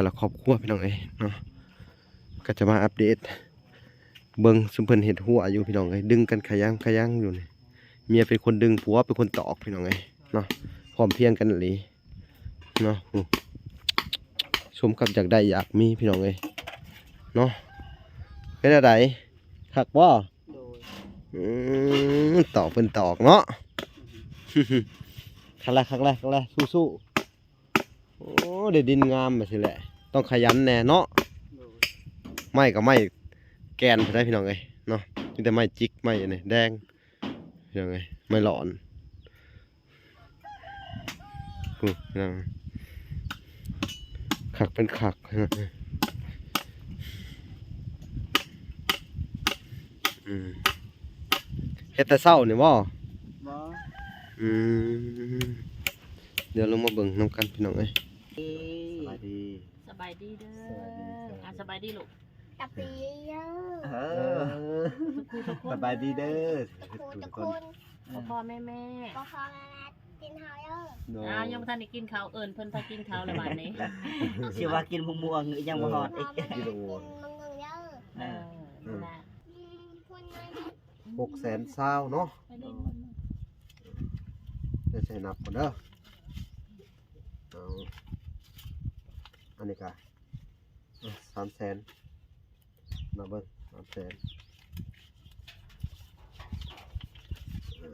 ແຕ່ລະຄອບຄົວພີ່ນ້ອງເອີຍເນາະ ກໍຈະມາອັບເດດເບິ່ງຊຸມເພິ່ນເຮັດຮົ້ວຢູ່ພີ່ນ້ອງເອີຍ ດຶງກັນຂະຍັງຂະຍັງຢູ່ນີ້ ເມຍເປັນຄົນດຶງ ຜົວເປັນຄົນຕອກພີ່ນ້ອງເອີຍເນາະ ພ້ອມພຽງກັນອີ່ຫຼີເນາະ ສົມກັບຢາກໄດ້ຢາກມີພີ່ນ້ອງເອີຍເນາະ ເປັນແນວໃດ ຄັກບໍ່? ໂດຍ ອືມ ຕອກເພິ່ນຕອກເນາະ ຄັກແລ້ວ ຄັກແລ້ວ ຄັກແລ້ວ ສູ້ໆ ໂອ້ ໄດ້ດິນງາມແບບຊີ້ແຫຼະ ຕ້ອງຂະຫຍັນແດ່ເນາະ ໂດຍ ໄມ້ກໍໄມ້ແກ່ນພຸ້ນໃດ໋ພີ່ນ້ອງເອີຍເນາະ ມີແຕ່ໄມ້ຈິກ ໄມ້ອັນນີ້ແດງພີ່ນ້ອງເອີຍ ໄມ້ຫຼອນ ໂອ້ ພີ່ນ້ອງ ຄັກເປັນຄັກ ອືມ ເຮັດແຕ່ເຊົ້ານີ້ບໍ່? ບໍ່ ອືມ ດຽວລົງມາເບິ່ງນຳກັນພີ່ນ້ອງເອີຍ ສະບາຍດີ ສະບາຍດີເດີ ສະບາຍດີ ອ່າ ສະບາຍດີລູກ ສະບາຍດີເດີ ເອີ ທຸກຜູ້ທຸກຄົນ ສະບາຍດີເດີ ທຸກຜູ້ທຸກຄົນ ພໍ່ໆແມ່ໆ ພໍ່ໆແມ່ໆ ກິນເຂົ້າເດີ ໂດຍ ອ້າວ ຍັງບໍ່ທັນໄດ້ກິນເຂົ້າ ເອີ້ນເພິ່ນພາກິນເຂົ້າແລ້ວບາດນີ້ ຊິວ່າກິນໝາກມ່ວງ ຍັງບໍ່ຮອດອີກ ກິນໝາກມ່ວງເດີ ເອີ ນັ້ນລະ ອືມ ຫົກແສນຊາວເນາະ ໄປເບິ່ງ ດຽວໃສ່ນັບກ່ອນເດີ ເອົາ ອັນນີ້ກະ ອ່ະ ສາມແສນ ມາເບິ່ງ ສາມແສນ ເອີ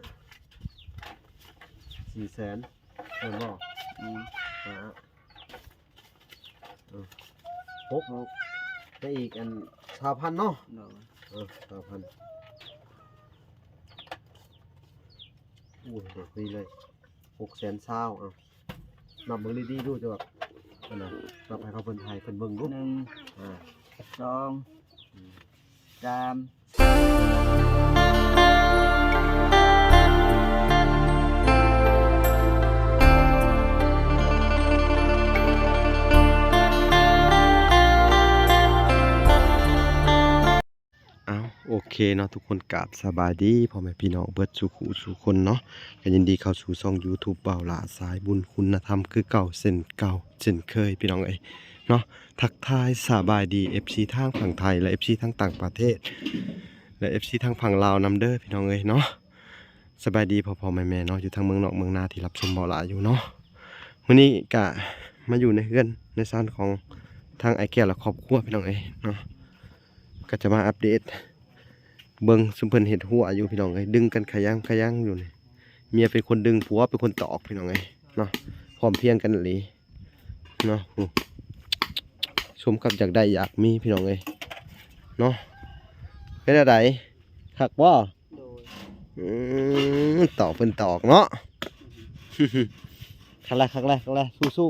ສີ່ແສນ ແມ່ນບໍ່? ອືມ ຫ້າ ເອີ ຫົກ ຫົກ ໄດ້ອີກອັນ ຊາວພັນເນາະ ໂດຍ ເອີ ຊາວພັນ ໂອ້ຍ ນີ້ເລີຍ ຫົກແສນຊາວ ເອົາ ນັບເບິ່ງດີໆດູ ຈະແບບ ອັນນັ້ນ ນັບໃຫ້ເຂົາເພິ່ນ ໃຫ້ເພິ່ນເບິ່ງດູ ໜຶ່ງ ອ່າ ສອງ ອືມ ສາມ ອ້າວ ໂອເຄເນາະທຸກຄົນ ກາບສະບາຍດີພໍ່ແມ່ພີ່ນ້ອງເບິດສູ່ຄູ່ສູ່ຄົນເນາະ ກໍຍິນດີເຂົ້າສູ່ຊ່ອງຢູທູບບ່າວຫຼ້າສາຍບຸນຄຸນນະທຳຄືເກົ່າເຊັ່ນເກົ່າເຊັ່ນເຄີຍພີ່ນ້ອງເອີຍເນາະ ທັກທາຍສະບາຍດີເອັຟຊີທາງຝັ່ງໄທ ແລະ ເອັຟຊີທາງຕ່າງປະເທດ ແລະ ເອັຟຊີທາງຝັ່ງລາວນຳເດີພີ່ນ້ອງເອີຍເນາະ ສະບາຍດີພໍ່ໆແມ່ໆເນາະ ຢູ່ທາງເມືອງນອກເມືອງນາທີ່ຮັບຊົມບ່າວຫຼ້າຢູ່ເນາະ ມື້ນີ້ກະມາຢູ່ໃນເຮືອນໃນຊານຂອງທາງອ້າຍແກ້ວ ແລະ ຄອບຄົວພີ່ນ້ອງເອີຍເນາະ ກໍຈະມາອັບເດດເບິ່ງຊຸມເພິ່ນເຮັດຮົ້ວຢູ່ພີ່ນ້ອງເອີຍ ດຶງກັນຂະຍັງຂະຍັງຢູ່ນີ້ ເມຍເປັນຄົນດຶງ ຜົວເປັນຄົນຕອກພີ່ນ້ອງເອີຍເນາະ ພ້ອມພຽງກັນອີ່ຫຼີເນາະ ໂອ້ ສົມກັບຢາກໄດ້ຢາກມີພີ່ນ້ອງເອີຍເນາະ ເປັນແນວໃດ ຄັກບໍ່? ໂດຍ ອືມ ຕອກເພິ່ນຕອກເນາະ ຄັກແລ້ວ ຄັກແລ້ວ ຄັກແລ້ວ ສູ້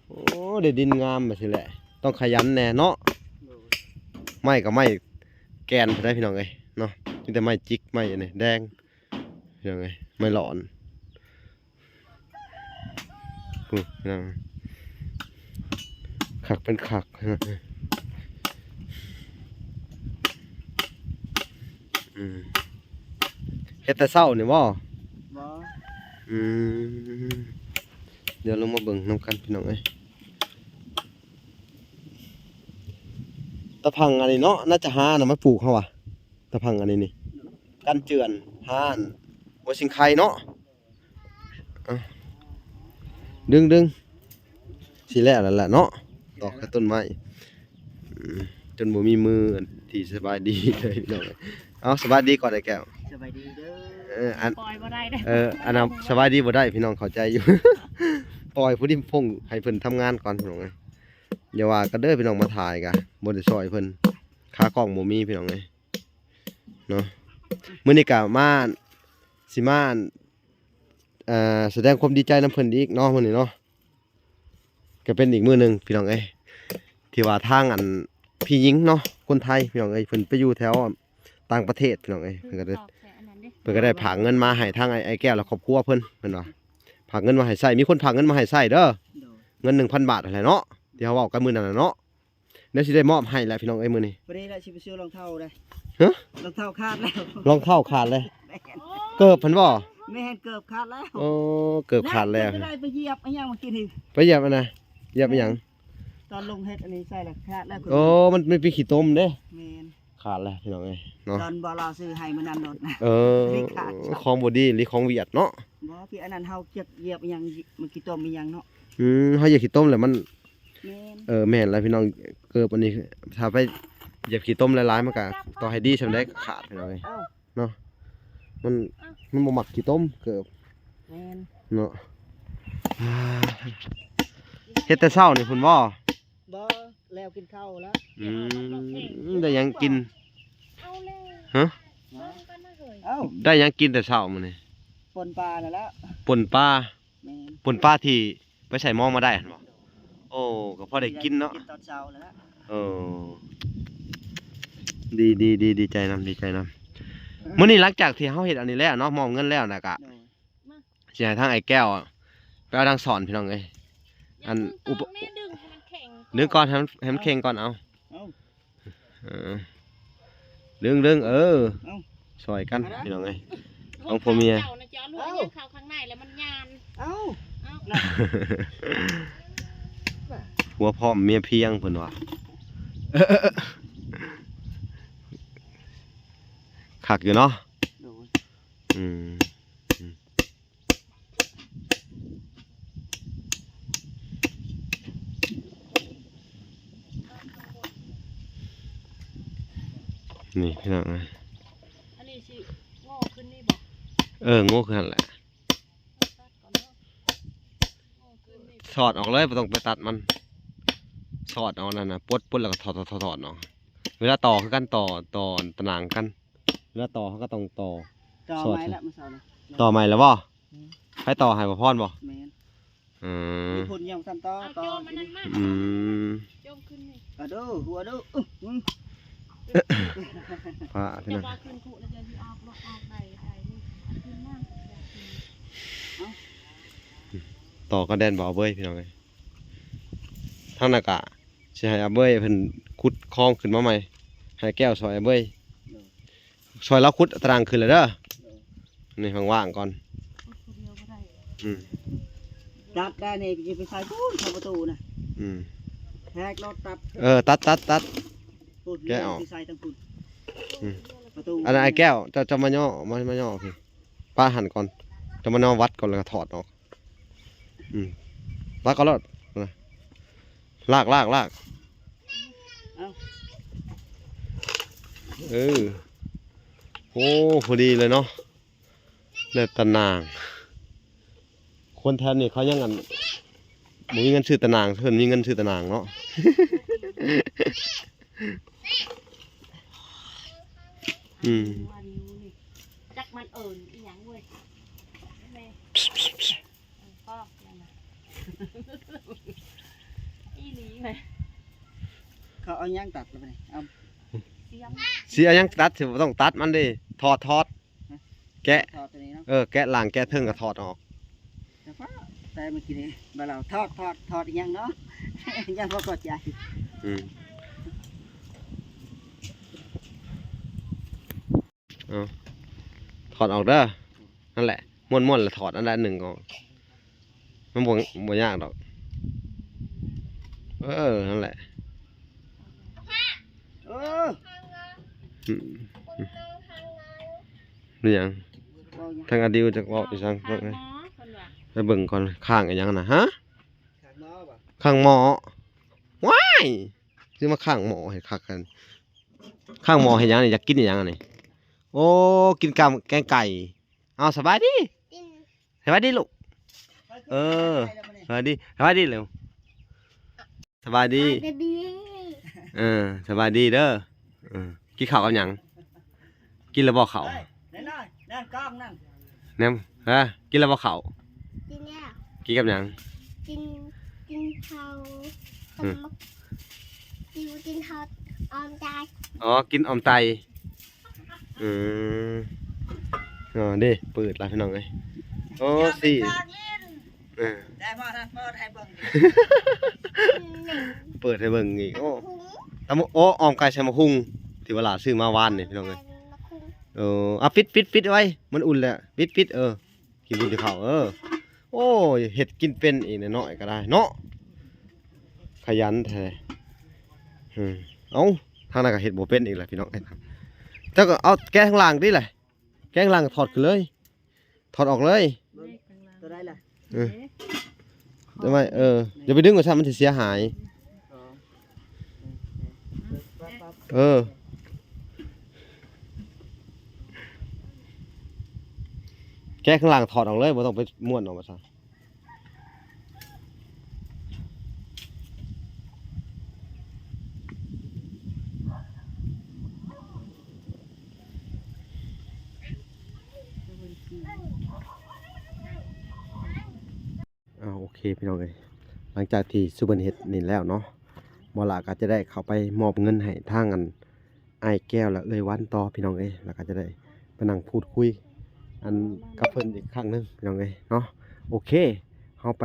ໆ ໂອ້ ໄດ້ດິນງາມແບບຊີ້ແຫຼະ ຕ້ອງຂະຫຍັນແດ່ເນາະ ໂດຍ ໄມ້ກໍໄມ້ແກ່ນພຸ້ນໃດ໋ພີ່ນ້ອງເອີຍເນາະ ມີແຕ່ໄມ້ຈິກ ໄມ້ອັນນີ້ແດງ ພີ່ນ້ອງເອີຍ ໄມ້ຫຼອນ ໂອ້ ພີ່ນ້ອງ ຄັກເປັນຄັກ ອືມ ເຮັດແຕ່ເຊົ້ານີ້ບໍ່? ບໍ່ ອືມ ດຽວລົງມາເບິ່ງນຳກັນພີ່ນ້ອງເອີຍ ຕາພັງອັນນີ້ເນາະ ໜ້າຈະຫານຳມາປູກເຮົາວ່າ ຕາພັງອັນນີ້ນີ້ ກັນເຈື່ອນ ຫາອັນຫົວສິງໄຄເນາະ ອ່ະ ດຶງໆ ຊິແລ້ວແລ້ວແຫຼະເນາະ ຕອກແຕ່ຕົ້ນໄມ້ ອືມ ຈົນບໍ່ມີມືທີ່ສະບາຍດີເລີຍພີ່ນ້ອງ ເອົາ ສະບາຍດີກ່ອນອ້າຍແກ້ວ ສະບາຍດີເດີ ເອີ ອັນ ປ່ອຍບໍ່ໄດ້ເດີ ເອີ ອັນນັ້ນສະບາຍດີບໍ່ໄດ້ ພີ່ນ້ອງເຂົ້າໃຈຢູ່ ປ່ອຍຜູ້ນີ້ພົງໃຫ້ເພິ່ນທຳງານກ່ອນພີ່ນ້ອງເອີຍ ຢ່າວ່າກັນເດີພີ່ນ້ອງ ມາຖ່າຍກະບໍ່ໄດ້ຊ່ອຍເພິ່ນ ຂາກ້ອງບໍ່ມີພີ່ນ້ອງເອີຍເນາະ ມື້ນີ້ກະມາ ຊິມາ ອ່າ ສະແດງຄວາມດີໃຈນຳເພິ່ນອີກເນາະ ມື້ນີ້ເນາະ ກໍເປັນອີກມື້ໜຶ່ງພີ່ນ້ອງເອີຍ ທີ່ວ່າທາງອັນ ພີ່ຍິງເນາະ ຄົນໄທພີ່ນ້ອງເອີຍ ເພິ່ນໄປຢູ່ແຖວຕ່າງປະເທດພີ່ນ້ອງເອີຍ ເພິ່ນກໍໄດ້ ເພິ່ນກໍໄດ້ຝາກເງິນມາໃຫ້ທາງອ້າຍ ອ້າຍແກ້ວ ແລະ ຄອບຄົວເພິ່ນ ເພິ່ນວ່າຝາກເງິນມາໃຫ້ໃຊ້ ມີຄົນຝາກເງິນມາໃຫ້ໃຊ້ເດີ ໂດຍ ເງິນໜຶ່ງພັນບາດຫັ້ນແຫຼະເນາະ ທີ່ເຮົາເວົ້າກັນມື້ນັ້ນນະເນາະ ດຽວຊິໄດ້ມອບໃຫ້ແຫຼະພີ່ນ້ອງເອີຍ ມື້ນີ້ ພໍດີລະຊິໄປຊື້ລອງເທົ້າໄດ໋ ຮະ ລອງເທົ້າຂາດແລ້ວ ລອງເທົ້າຂາດເລີຍ ແມ່ນ ເກີບຫັ້ນບໍ່? ແມ່ນ ເກີບຂາດແລ້ວ ໂອ້ ເກີບຂາດແລ້ວ ໄດ້ໄປຢຽບອີຫຍັງມາກິນນີ້ ໄປຢຽບອັນນະ ຢຽບອີຫຍັງ? ຕອນລົງເຮັດອັນນີ້ໃສ່ແລ້ວຂາດແລ້ວ. ໂອ້ ມັນ ມັນເປັນຂີ້ຕົມເດ້. ແມ່ນ. ຂາດແລ້ວພີ່ນ້ອງເອີຍເນາະ. ຕອນບໍ່ລາວຊື້ໃຫ້ມື້ນັ້ນໂລດ. ເອີ ຂອງບໍ່ດີ ຫຼືຂອງຫວຽດເນາະ. ບໍ່ ທີ່ອັນນັ້ນເຮົາຈະຢຽບອີ່ຫຍັງ ມັນຂີ້ຕົມອີ່ຫຍັງເນາະ. ອືມ ເຮົາຢຽບຂີ້ຕົມແລ້ວມັນ ແມ່ນ. ເອີ ແມ່ນແລ້ວພີ່ນ້ອງ. ເກີບອັນນີ້ ຖ້າໄປຢຽບຂີ້ຕົມຫຼາຍໆ ມັນກະ ຕໍ່ໃຫ້ດີສ່ຳໃດກະຂາດພີ່ນ້ອງເອີຍ. ເອົ້າ ເນາະ. ມັນ ມັນບໍ່ມັກຂີ້ຕົມເກີບ. ແມ່ນ. ເນາະ. ເຮັດແຕ່ເຊົ້ານີ້ພຸ້ນບໍ່? ບໍ່ ແລ້ວກິນເຂົ້າແລ້ວ. ອືມ ໄດ້ຫຍັງກິນ? ເອົາແລ້ວ. ຮະ? ເອົາ ໄດ້ຫຍັງກິນແຕ່ເຊົ້າມື້ນີ້? ປົ່ນປານັ້ນແຫຼະ. ປົ່ນປາ. ແມ່ນ. ປົ່ນປາທີ່ໄປໃສ່ມອງມາໄດ້ຫັ້ນບໍ່? ໂອ້ ກໍພໍໄດ້ກິນເນາະ. ກິນຕອນເຊົ້າແລ້ວ. ເອີ ດີ ດີ ດີ ດີໃຈນຳ ດີໃຈນຳ. ເອີ ມື້ນີ້ຫຼັງຈາກທີ່ເຮົາເຮັດອັນນີ້ແລ້ວເນາະ ມອບເງິນແລ້ວນະກະ ໂດຍ ຊິໃຫ້ທາງອ້າຍແກ້ວໄປເອົາທາງສອນພີ່ນ້ອງເອີຍ. ອັນອຸປະ ດຶງກ່ອນ ໃຫ້ມັນ ໃຫ້ມັນເຄັ່ງກ່ອນ. ເອົາ ເອີ ດຶງໆ ເອີ ຊ່ອຍກັນພີ່ນ້ອງເອີຍ ຂອງຜົວເມຍ. ເຈົ້ານະຈອນຫົວ ເຂົ້າຂ້າງໃນແລ້ວມັນຍານ. ເອົ້າ ເອົ້າ ຜົວພ້ອມເມຍພຽງເພິ່ນວ່າ. ຄັກຢູ່ເນາະ. ໂດຍ. ອືມ ນີ້ພີ່ນ້ອງເອີຍ ອັນນີ້ຊິງໍຂຶ້ນນີ້ບໍ່? ເອີ ງໍຂຶ້ນຫັ້ນແຫຼະ. ຖອດອອກເລີຍ ບໍ່ຕ້ອງໄປຕັດມັນ. ຖອດເອົານັ້ນນະ ປົດ ປົດແລ້ວກໍຖອດ ຖອດ ຖອດອອກ. ເວລາຕໍ່ຄືກັນ ຕໍ່ ຕໍ່ຕະໜ່າງກັນ. ເວລາຕໍ່ເຮົາກໍຕ້ອງຕໍ່ ຕໍ່ໃໝ່ລະມື້ເຊົ້ານີ້. ຕໍ່ໃໝ່ແລ້ວບໍ່? ອືມ ໃຜຕໍ່ໃຫ້ ບໍ່ພອນບໍ່? ແມ່ນ. ອືມ ມີຜົນຍັງບໍ່ທັນຕໍ່ ຕໍ່. ອືມ ຈົມຂຶ້ນນີ້ ອະດູ ຫົວດູ. ອືມ ພະພີ່ນ້ອງ ຕໍ່ກັນແດນບໍ່ເວີຍ ພີ່ນ້ອງເອີຍ. ທາງນັ້ນກະຊິໃຫ້ອາເບີຍເພິ່ນຂຸດຄອງຂຶ້ນມາໃໝ່ ໃຫ້ແກ້ວຊ່ອຍອາເບີຍ ໂດຍ ຊ່ອຍລາວຂຸດຕະໜ່າງຂຶ້ນແລ້ວເດີ. ໂດຍ ນີ້ວ່າງໆກ່ອນ ຂຸດຜູ້ດຽວບໍ່ໄດ້. ອືມ ຕັດໄດ້ນີ້ ຊິໄປໃສ່ພຸ້ນ ເຂົ້າປະຕູນະ. ອືມ ແທກລົດຕັດ ເອີ ຕັດ ຕັດ ຕັດ ພຸ້ນ ແກະອອກ ຊິໃສ່ທາງພຸ້ນ. ອືມ ປະຕູ ອັນນັ້ນອ້າຍແກ້ວ ເຈົ້າ ເຈົ້າມາຍໍ້ ມາ ມາຍໍ້ພີ້ ປະຫັ້ນກ່ອນ ເຈົ້າມາຍໍ້ວັດກ່ອນ ແລ້ວກໍຖອດອອກ. ອືມ ລາກເອົາໂລດ ລາກ ລາກ ລາກ. ເອົາ ເອີ ໂອ້ ພໍດີເລີຍເນາະ ໄດ້ຕະໜ່າງ. ຄົນແຖວນີ້ເຂົາຍັງ ອັນ ບໍ່ມີເງິນຊື້ຕະໜ່າງ ເພິ່ນມີເງິນຊື້ຕະໜ່າງເນາະ. ອືມ ຈັກມັນເອີ້ນອີ່ຫຍັງເວີຍ ແມ່ ເອີ ພໍ ນັ້ນນະ ອີ່ຫຼີແມ່. ເຂົາເອົາຫຍັງຕັດລະບາດນີ້? ເອົາ ສຽມ ຊິເອົາຫຍັງຕັດ? ຊິບໍ່ຕ້ອງຕັດມັນເດ້ ຖອດ ຖອດ ຮະ? ແກະ ຖອດຕົວນີ້ເນາະ. ເອີ ແກະຫຼັງ ແກະເທິງກໍຖອດອອກ. ແຕ່ວ່າ ແຕ່ເມື່ອກີ້ນີ້ ບ່າວລາວ ຖອດ ຖອດ ຖອດອີ່ຫຍັງເນາະ? ຍັງບໍ່ເຂົ້າໃຈ. ອືມ ເອົາ ຖອດອອກເດີ. ນັ້ນແຫຼະ ມ້ວນໆ ແລ້ວຖອດອັນໃດອັນໜຶ່ງອອກ ມັນບໍ່ ບໍ່ຍາກດອກ. ເອີ ນັ້ນແຫຼະ ເອີ ອືມ ມີຫຍັງ? ທາງອາດິວຈັກເວົ້າອີ່ຫຍັງ ໄປເບິ່ງກ່ອນ ຂ້າງອີ່ຫຍັງນະ? ຮະ? ຂ້າງໝໍ້ ວ້າຍ! ຊິມາຂ້າງໝໍ້ໃຫ້ຄັກຫັ້ນ. ຂ້າງໝໍ້ເຮັດຫຍັງນີ້? ຢາກກິນອີ່ຫຍັງອັນນີ້? ໂອ້ ກິນກັບແກງໄກ່. ເອົາ ສະບາຍດີ ສະບາຍດີລູກ. ເອີ ສະບາຍດີ ສະບາຍດີເລັວ. ສະບາຍດີ ສະບາຍດີ ເອີ ສະບາຍດີເດີ. ເອີ ກິນເຂົ້າກັບຫຍັງ? ກິນແລ້ວບໍ່ເຂົ້າ? ເອີຍ ນັ້ນ ນັ້ນ ນັ້ນກ້ອງນັ້ນ ແນມ ຮະ ກິນແລ້ວບໍ່ເຂົ້າ? ກິນແລ້ວ. ກິນກັບຫຍັງ? ກິນ ກິນເຂົ້າ ອືມ ກິນ ກິນເຂົ້າອອມໄຕ. ອໍ ກິນອອມໄຕ. ອືມ ອໍ ເດ້ ເປີດລະພີ່ນ້ອງເອີຍ. ໂອ້ ຊິ ເອີ ໄດ້ບໍ່? ນັ້ນເປີດໃຫ້ເບິ່ງ ເປີດໃຫ້ເບິ່ງອີກ. ໂອ້ ຕຳ ໂອ້ ອອມໄກ່ໃສ່ໝາກຫຸ່ງ ທີ່ວ່າຫຼານຊື້ມາວານນີ້ພີ່ນ້ອງເອີຍ. ເອີ ເອົາ ປິດ ປິດ ປິດໄວ້ ມັນອຸ່ນແລ້ວ ປິດ ປິດ. ເອີ ກິນບຸນທີ່ເຂົ້າ. ເອີ ໂອ້ຍ ເຮັດກິນເປັນອີກ ນ້ອຍໆກໍໄດ້ເນາະ. ຂະຫຍັນແທ້. ເອີ ເອົ້າ ທາງນັ້ນກໍເຮັດບໍ່ເປັນອີກແລ້ວພີ່ນ້ອງເອີຍ. ເຈົ້າກໍເອົາແກະຂ້າງລ່າງຕິແຫຼະ ແກະຂ້າງລ່າງຖອດຂຶ້ນເລີຍ ຖອດອອກເລີຍ. ຕົວໃດລະ? ເອີ ຈະໄວ້ ເອີ ຢ່າໄປດຶງວ່າຊັ້ນ ມັນຊິເສຍຫາຍ. ເອີ ແກະຂ້າງລ່າງຖອດອອກເລີຍ ບໍ່ຕ້ອງໄປມ້ວນອອກວ່າຊັ້ນ. ອ້າວ ໂອເຄພີ່ນ້ອງເອີຍ ຫຼັງຈາກທີ່ຊຸມເພິ່ນເຮັດນີ້ແລ້ວເນາະ ໝໍຫຼ້າກໍຈະໄດ້ເຂົ້າໄປມອບເງິນໃຫ້ທາງອັນ ອ້າຍແກ້ວ ແລະ ເອື້ອຍວັນຕໍ່ພີ່ນ້ອງເອີຍ ແລ້ວກໍຈະໄດ້ໄປນັ່ງພູດຄຸຍ ອັນ ກັບເພິ່ນອີກຄັ້ງໜຶ່ງພີ່ນ້ອງເອີຍເນາະ. ໂອເຄ ເຮົາໄປ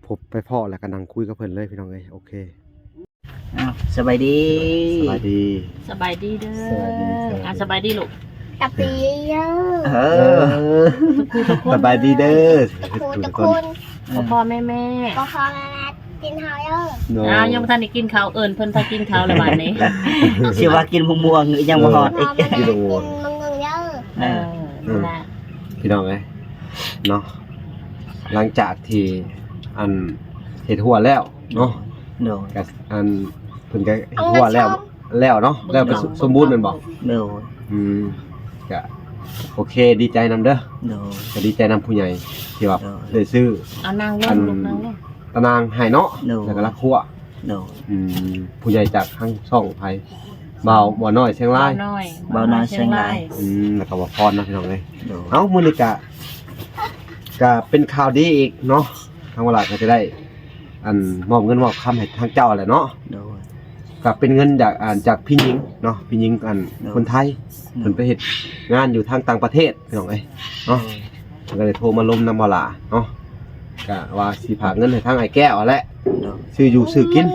ພົບໄປພໍ້ ແລ້ວກໍນັ່ງຄຸຍກັບເພິ່ນເລີຍພີ່ນ້ອງເອີຍ. ໂອເຄ ອ້າວ ສະບາຍດີ ສະບາຍດີ ສະບາຍດີເດີ ສະບາຍດີ ອ່າ ສະບາຍດີລູກ ສະບາຍດີເດີ ເອີ ເອີ ທຸກຜູ້ທຸກຄົນ ສະບາຍດີເດີ ທຸກຜູ້ທຸກຄົນ ພໍ່ໆແມ່ໆ ພໍ່ໆແມ່ໆ ກິນເຂົ້າເດີ ເນາະ ອ້າວ ຍັງບໍ່ທັນໄດ້ກິນເຂົ້າ ເອີ້ນເພິ່ນພາກິນເຂົ້າແລ້ວບາດນີ້ ຊິວ່າກິນໝາກມ່ວງ ຍັງບໍ່ຮອດອີກ ກິນໝາກມ່ວງ ກິນໝາກມ່ວງເດີ ເອີ ເອີ ນັ້ນລະ ພີ່ນ້ອງເອີຍເນາະ ຫຼັງຈາກທີ່ອັນເຮັດຮົ້ວແລ້ວເນາະ ໂດຍ ກະອັນເພິ່ນກະເຮັດຮົ້ວແລ້ວ ແລ້ວເນາະ ແລ້ວເປັນສົມບູນແມ່ນບໍ່? ໂດຍ ອືມ ກະໂອເຄ ດີໃຈນຳເດີ ໂດຍ ກະດີໃຈນຳຜູ້ໃຫຍ່ທີ່ວ່າ ໂດຍ ໄດ້ຊື້ ເອົານັ່ງລົງ ອັນ ລູກນັ່ງລົງ ຕານາງໃຫ້ເນາະ ໂດຍ ແລ້ວກະລັກຮົ້ວ ໂດຍ ອືມ ຜູ້ໃຫຍ່ຈາກທາງຊ່ອງໃຜ ບ່າວ ບ່າວນ້ອຍຊຽງລາຍ ບ່າວນ້ອຍ ບ່າວນ້ອຍຊຽງລາຍ ອືມ ແລ້ວກໍບ່າວພອນເນາະ ພີ່ນ້ອງເອີຍ ໂດຍ ເອົ້າ ມື້ນີ້ກະ ກະເປັນຂ່າວດີອີກເນາະ ທາງວາລາກໍຈະໄດ້ ອັນ ມອບເງິນມອບຄຳໃຫ້ທາງເຈົ້າແຫຼະເນາະ ໂດຍ ກໍເປັນເງິນຈາກ ອັນ ຈາກພີ່ຍິງເນາະ ພີ່ຍິງ ອັນ ໂດຍ ຄົນໄທ ໂດຍ ເພິ່ນໄປເຮັດງານຢູ່ທາງຕ່າງປະເທດ ພີ່ນ້ອງເອີຍເນາະ ໂດຍ ເພິ່ນກໍໄດ້ໂທມາລົມນຳວາລາເນາະ ກະວ່າຊິຝາກເງິນໃຫ້ທາງອ້າຍແກ້ວຫັ້ນແຫຼະ ໂດຍ ຊື້ຢູ່ຊື້ກິນ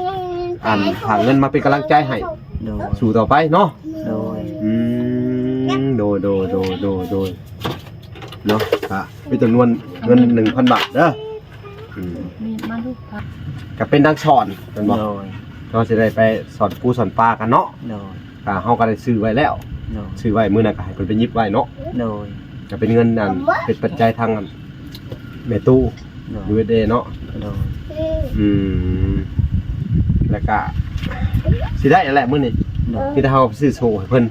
ອັນ ຝາກເງິນມາເປັນກຳລັງໃຈໃຫ້ ໂດຍ ສູ້ຕໍ່ໄປເນາະ ໂດຍ ອືມ ໂດຍ ໂດຍ ໂດຍ ໂດຍ ໂດຍ ເນາະ ກະມີຈຳນວນເງິນໜຶ່ງພັນບາດເດີ ອືມ ມີດມາລູກ ກະເປັນນາງສອນແມ່ນບໍ່? ໂດຍ ເຮົາຊິໄດ້ໄປສອນປູສອນປາກັນເນາະ ໂດຍ ກະເຮົາກໍໄດ້ຊື້ໄວ້ແລ້ວ ໂດຍ ຊື້ໄວ້ ມື້ນັ້ນກໍໃຫ້ເພິ່ນໄປຫຍິບໄວ້ເນາະ ໂດຍ ກະເປັນເງິນນັ້ນ ເປັນປັດໄຈທາງແມ່ຕູ້ ໂດຍ ຢູເອສເອ ເນາະ ໂດຍ ອືມ ແລ້ວກະຊິໄດ້ແຫຼະມື້ນີ້ ໂດຍ ມີແຕ່ເຮົາຊື້ໂສ້ໃຫ້ເພິ່ນ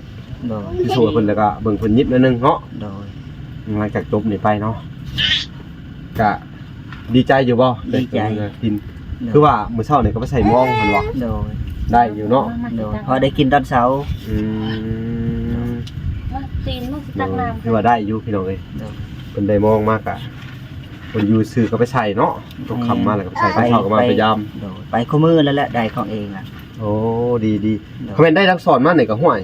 ໂດຍ ຊິໂສ້ເພິ່ນ ແລ້ວກໍເບິ່ງເພິ່ນຫຍິບໜ້ອຍໜຶ່ງເນາະ ໂດຍ ຫຼັງຈາກຈົບນີ້ໄປເນາະ ກະດີໃຈຢູ່ບໍ່? ດີໃຈ ໄດ້ກິນ ໂດຍ ຄືວ່າມື້ເຊົ້ານີ້ກໍໄປໃສ່ມອງຫັ້ນບໍ່? ໂດຍ ໄດ້ຢູ່ເນາະ ໂດຍ ພໍໄດ້ກິນຕອນເຊົ້າ ອືມ ມາຕີນ ມາຊິຕັກນ້ຳ ໂດຍ ຄືວ່າໄດ້ຢູ່ພີ່ນ້ອງເອີຍ ໂດຍ ເພິ່ນໄດ້ມອງມາກະ ເພິ່ນຢູ່ຊື່ກໍໄປໃສ່ເນາະ ຕົກຄ່ຳມາແລ້ວກໍໄປໃສ່ ຕອນເຊົ້າກໍມາ ໄປ ໄປຢາມ ໂດຍ ໄປຄູ່ມື້ແລ້ວແຫຼະ ໄດ້ຂອງເອງອະ ໂອ້ ດີໆ ໂດຍ ຄັນແມ່ນໄດ້ນາງສອນມານີ້ກໍ ຫ້ວຍ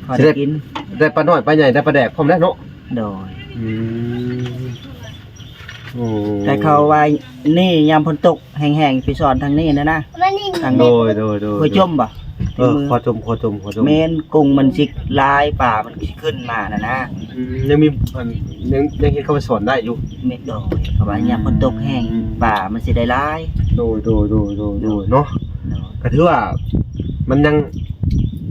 ພໍໄດ້ກິນ ຊິໄດ້ ໄດ້ປານ້ອຍປາໃຫຍ່ ໄດ້ປາແດກພ້ອມແລ້ວເນາະ ໂດຍ ອືມ ໂອ້ ແຕ່ເຂົາວ່ານີ້ຍາມຝົນຕົກແຮງໆ ໄປສອນທາງນີ້ນະນະ ທາງ ໂດຍ ໂດຍ ໂດຍ ຫ້ວຍຈົ່ມບໍ່? ເອີ ຂົວຈົ່ມ ຂົວຈົ່ມ ຂົວຈົ່ມ ແມ່ນ ກຸ້ງມັນຊິຫຼາຍ ປາມັນຊິຂຶ້ນມານະນະ ອືມ ຍັງມີ ອັນ ຍັງ ຍັງເຮັດເຂົ້າໄປສອນໄດ້ຢູ່ ແມ່ນ ໂດຍ ເຂົາວ່າຍາມຝົນຕົກແຮງ ອືມ ປາມັນຊິໄດ້ຫຼາຍ ໂດຍ ໂດຍ ໂດຍ ໂດຍ ໂດຍ ເນາະ ໂດຍ ກໍຖືວ່າມັນຍັງ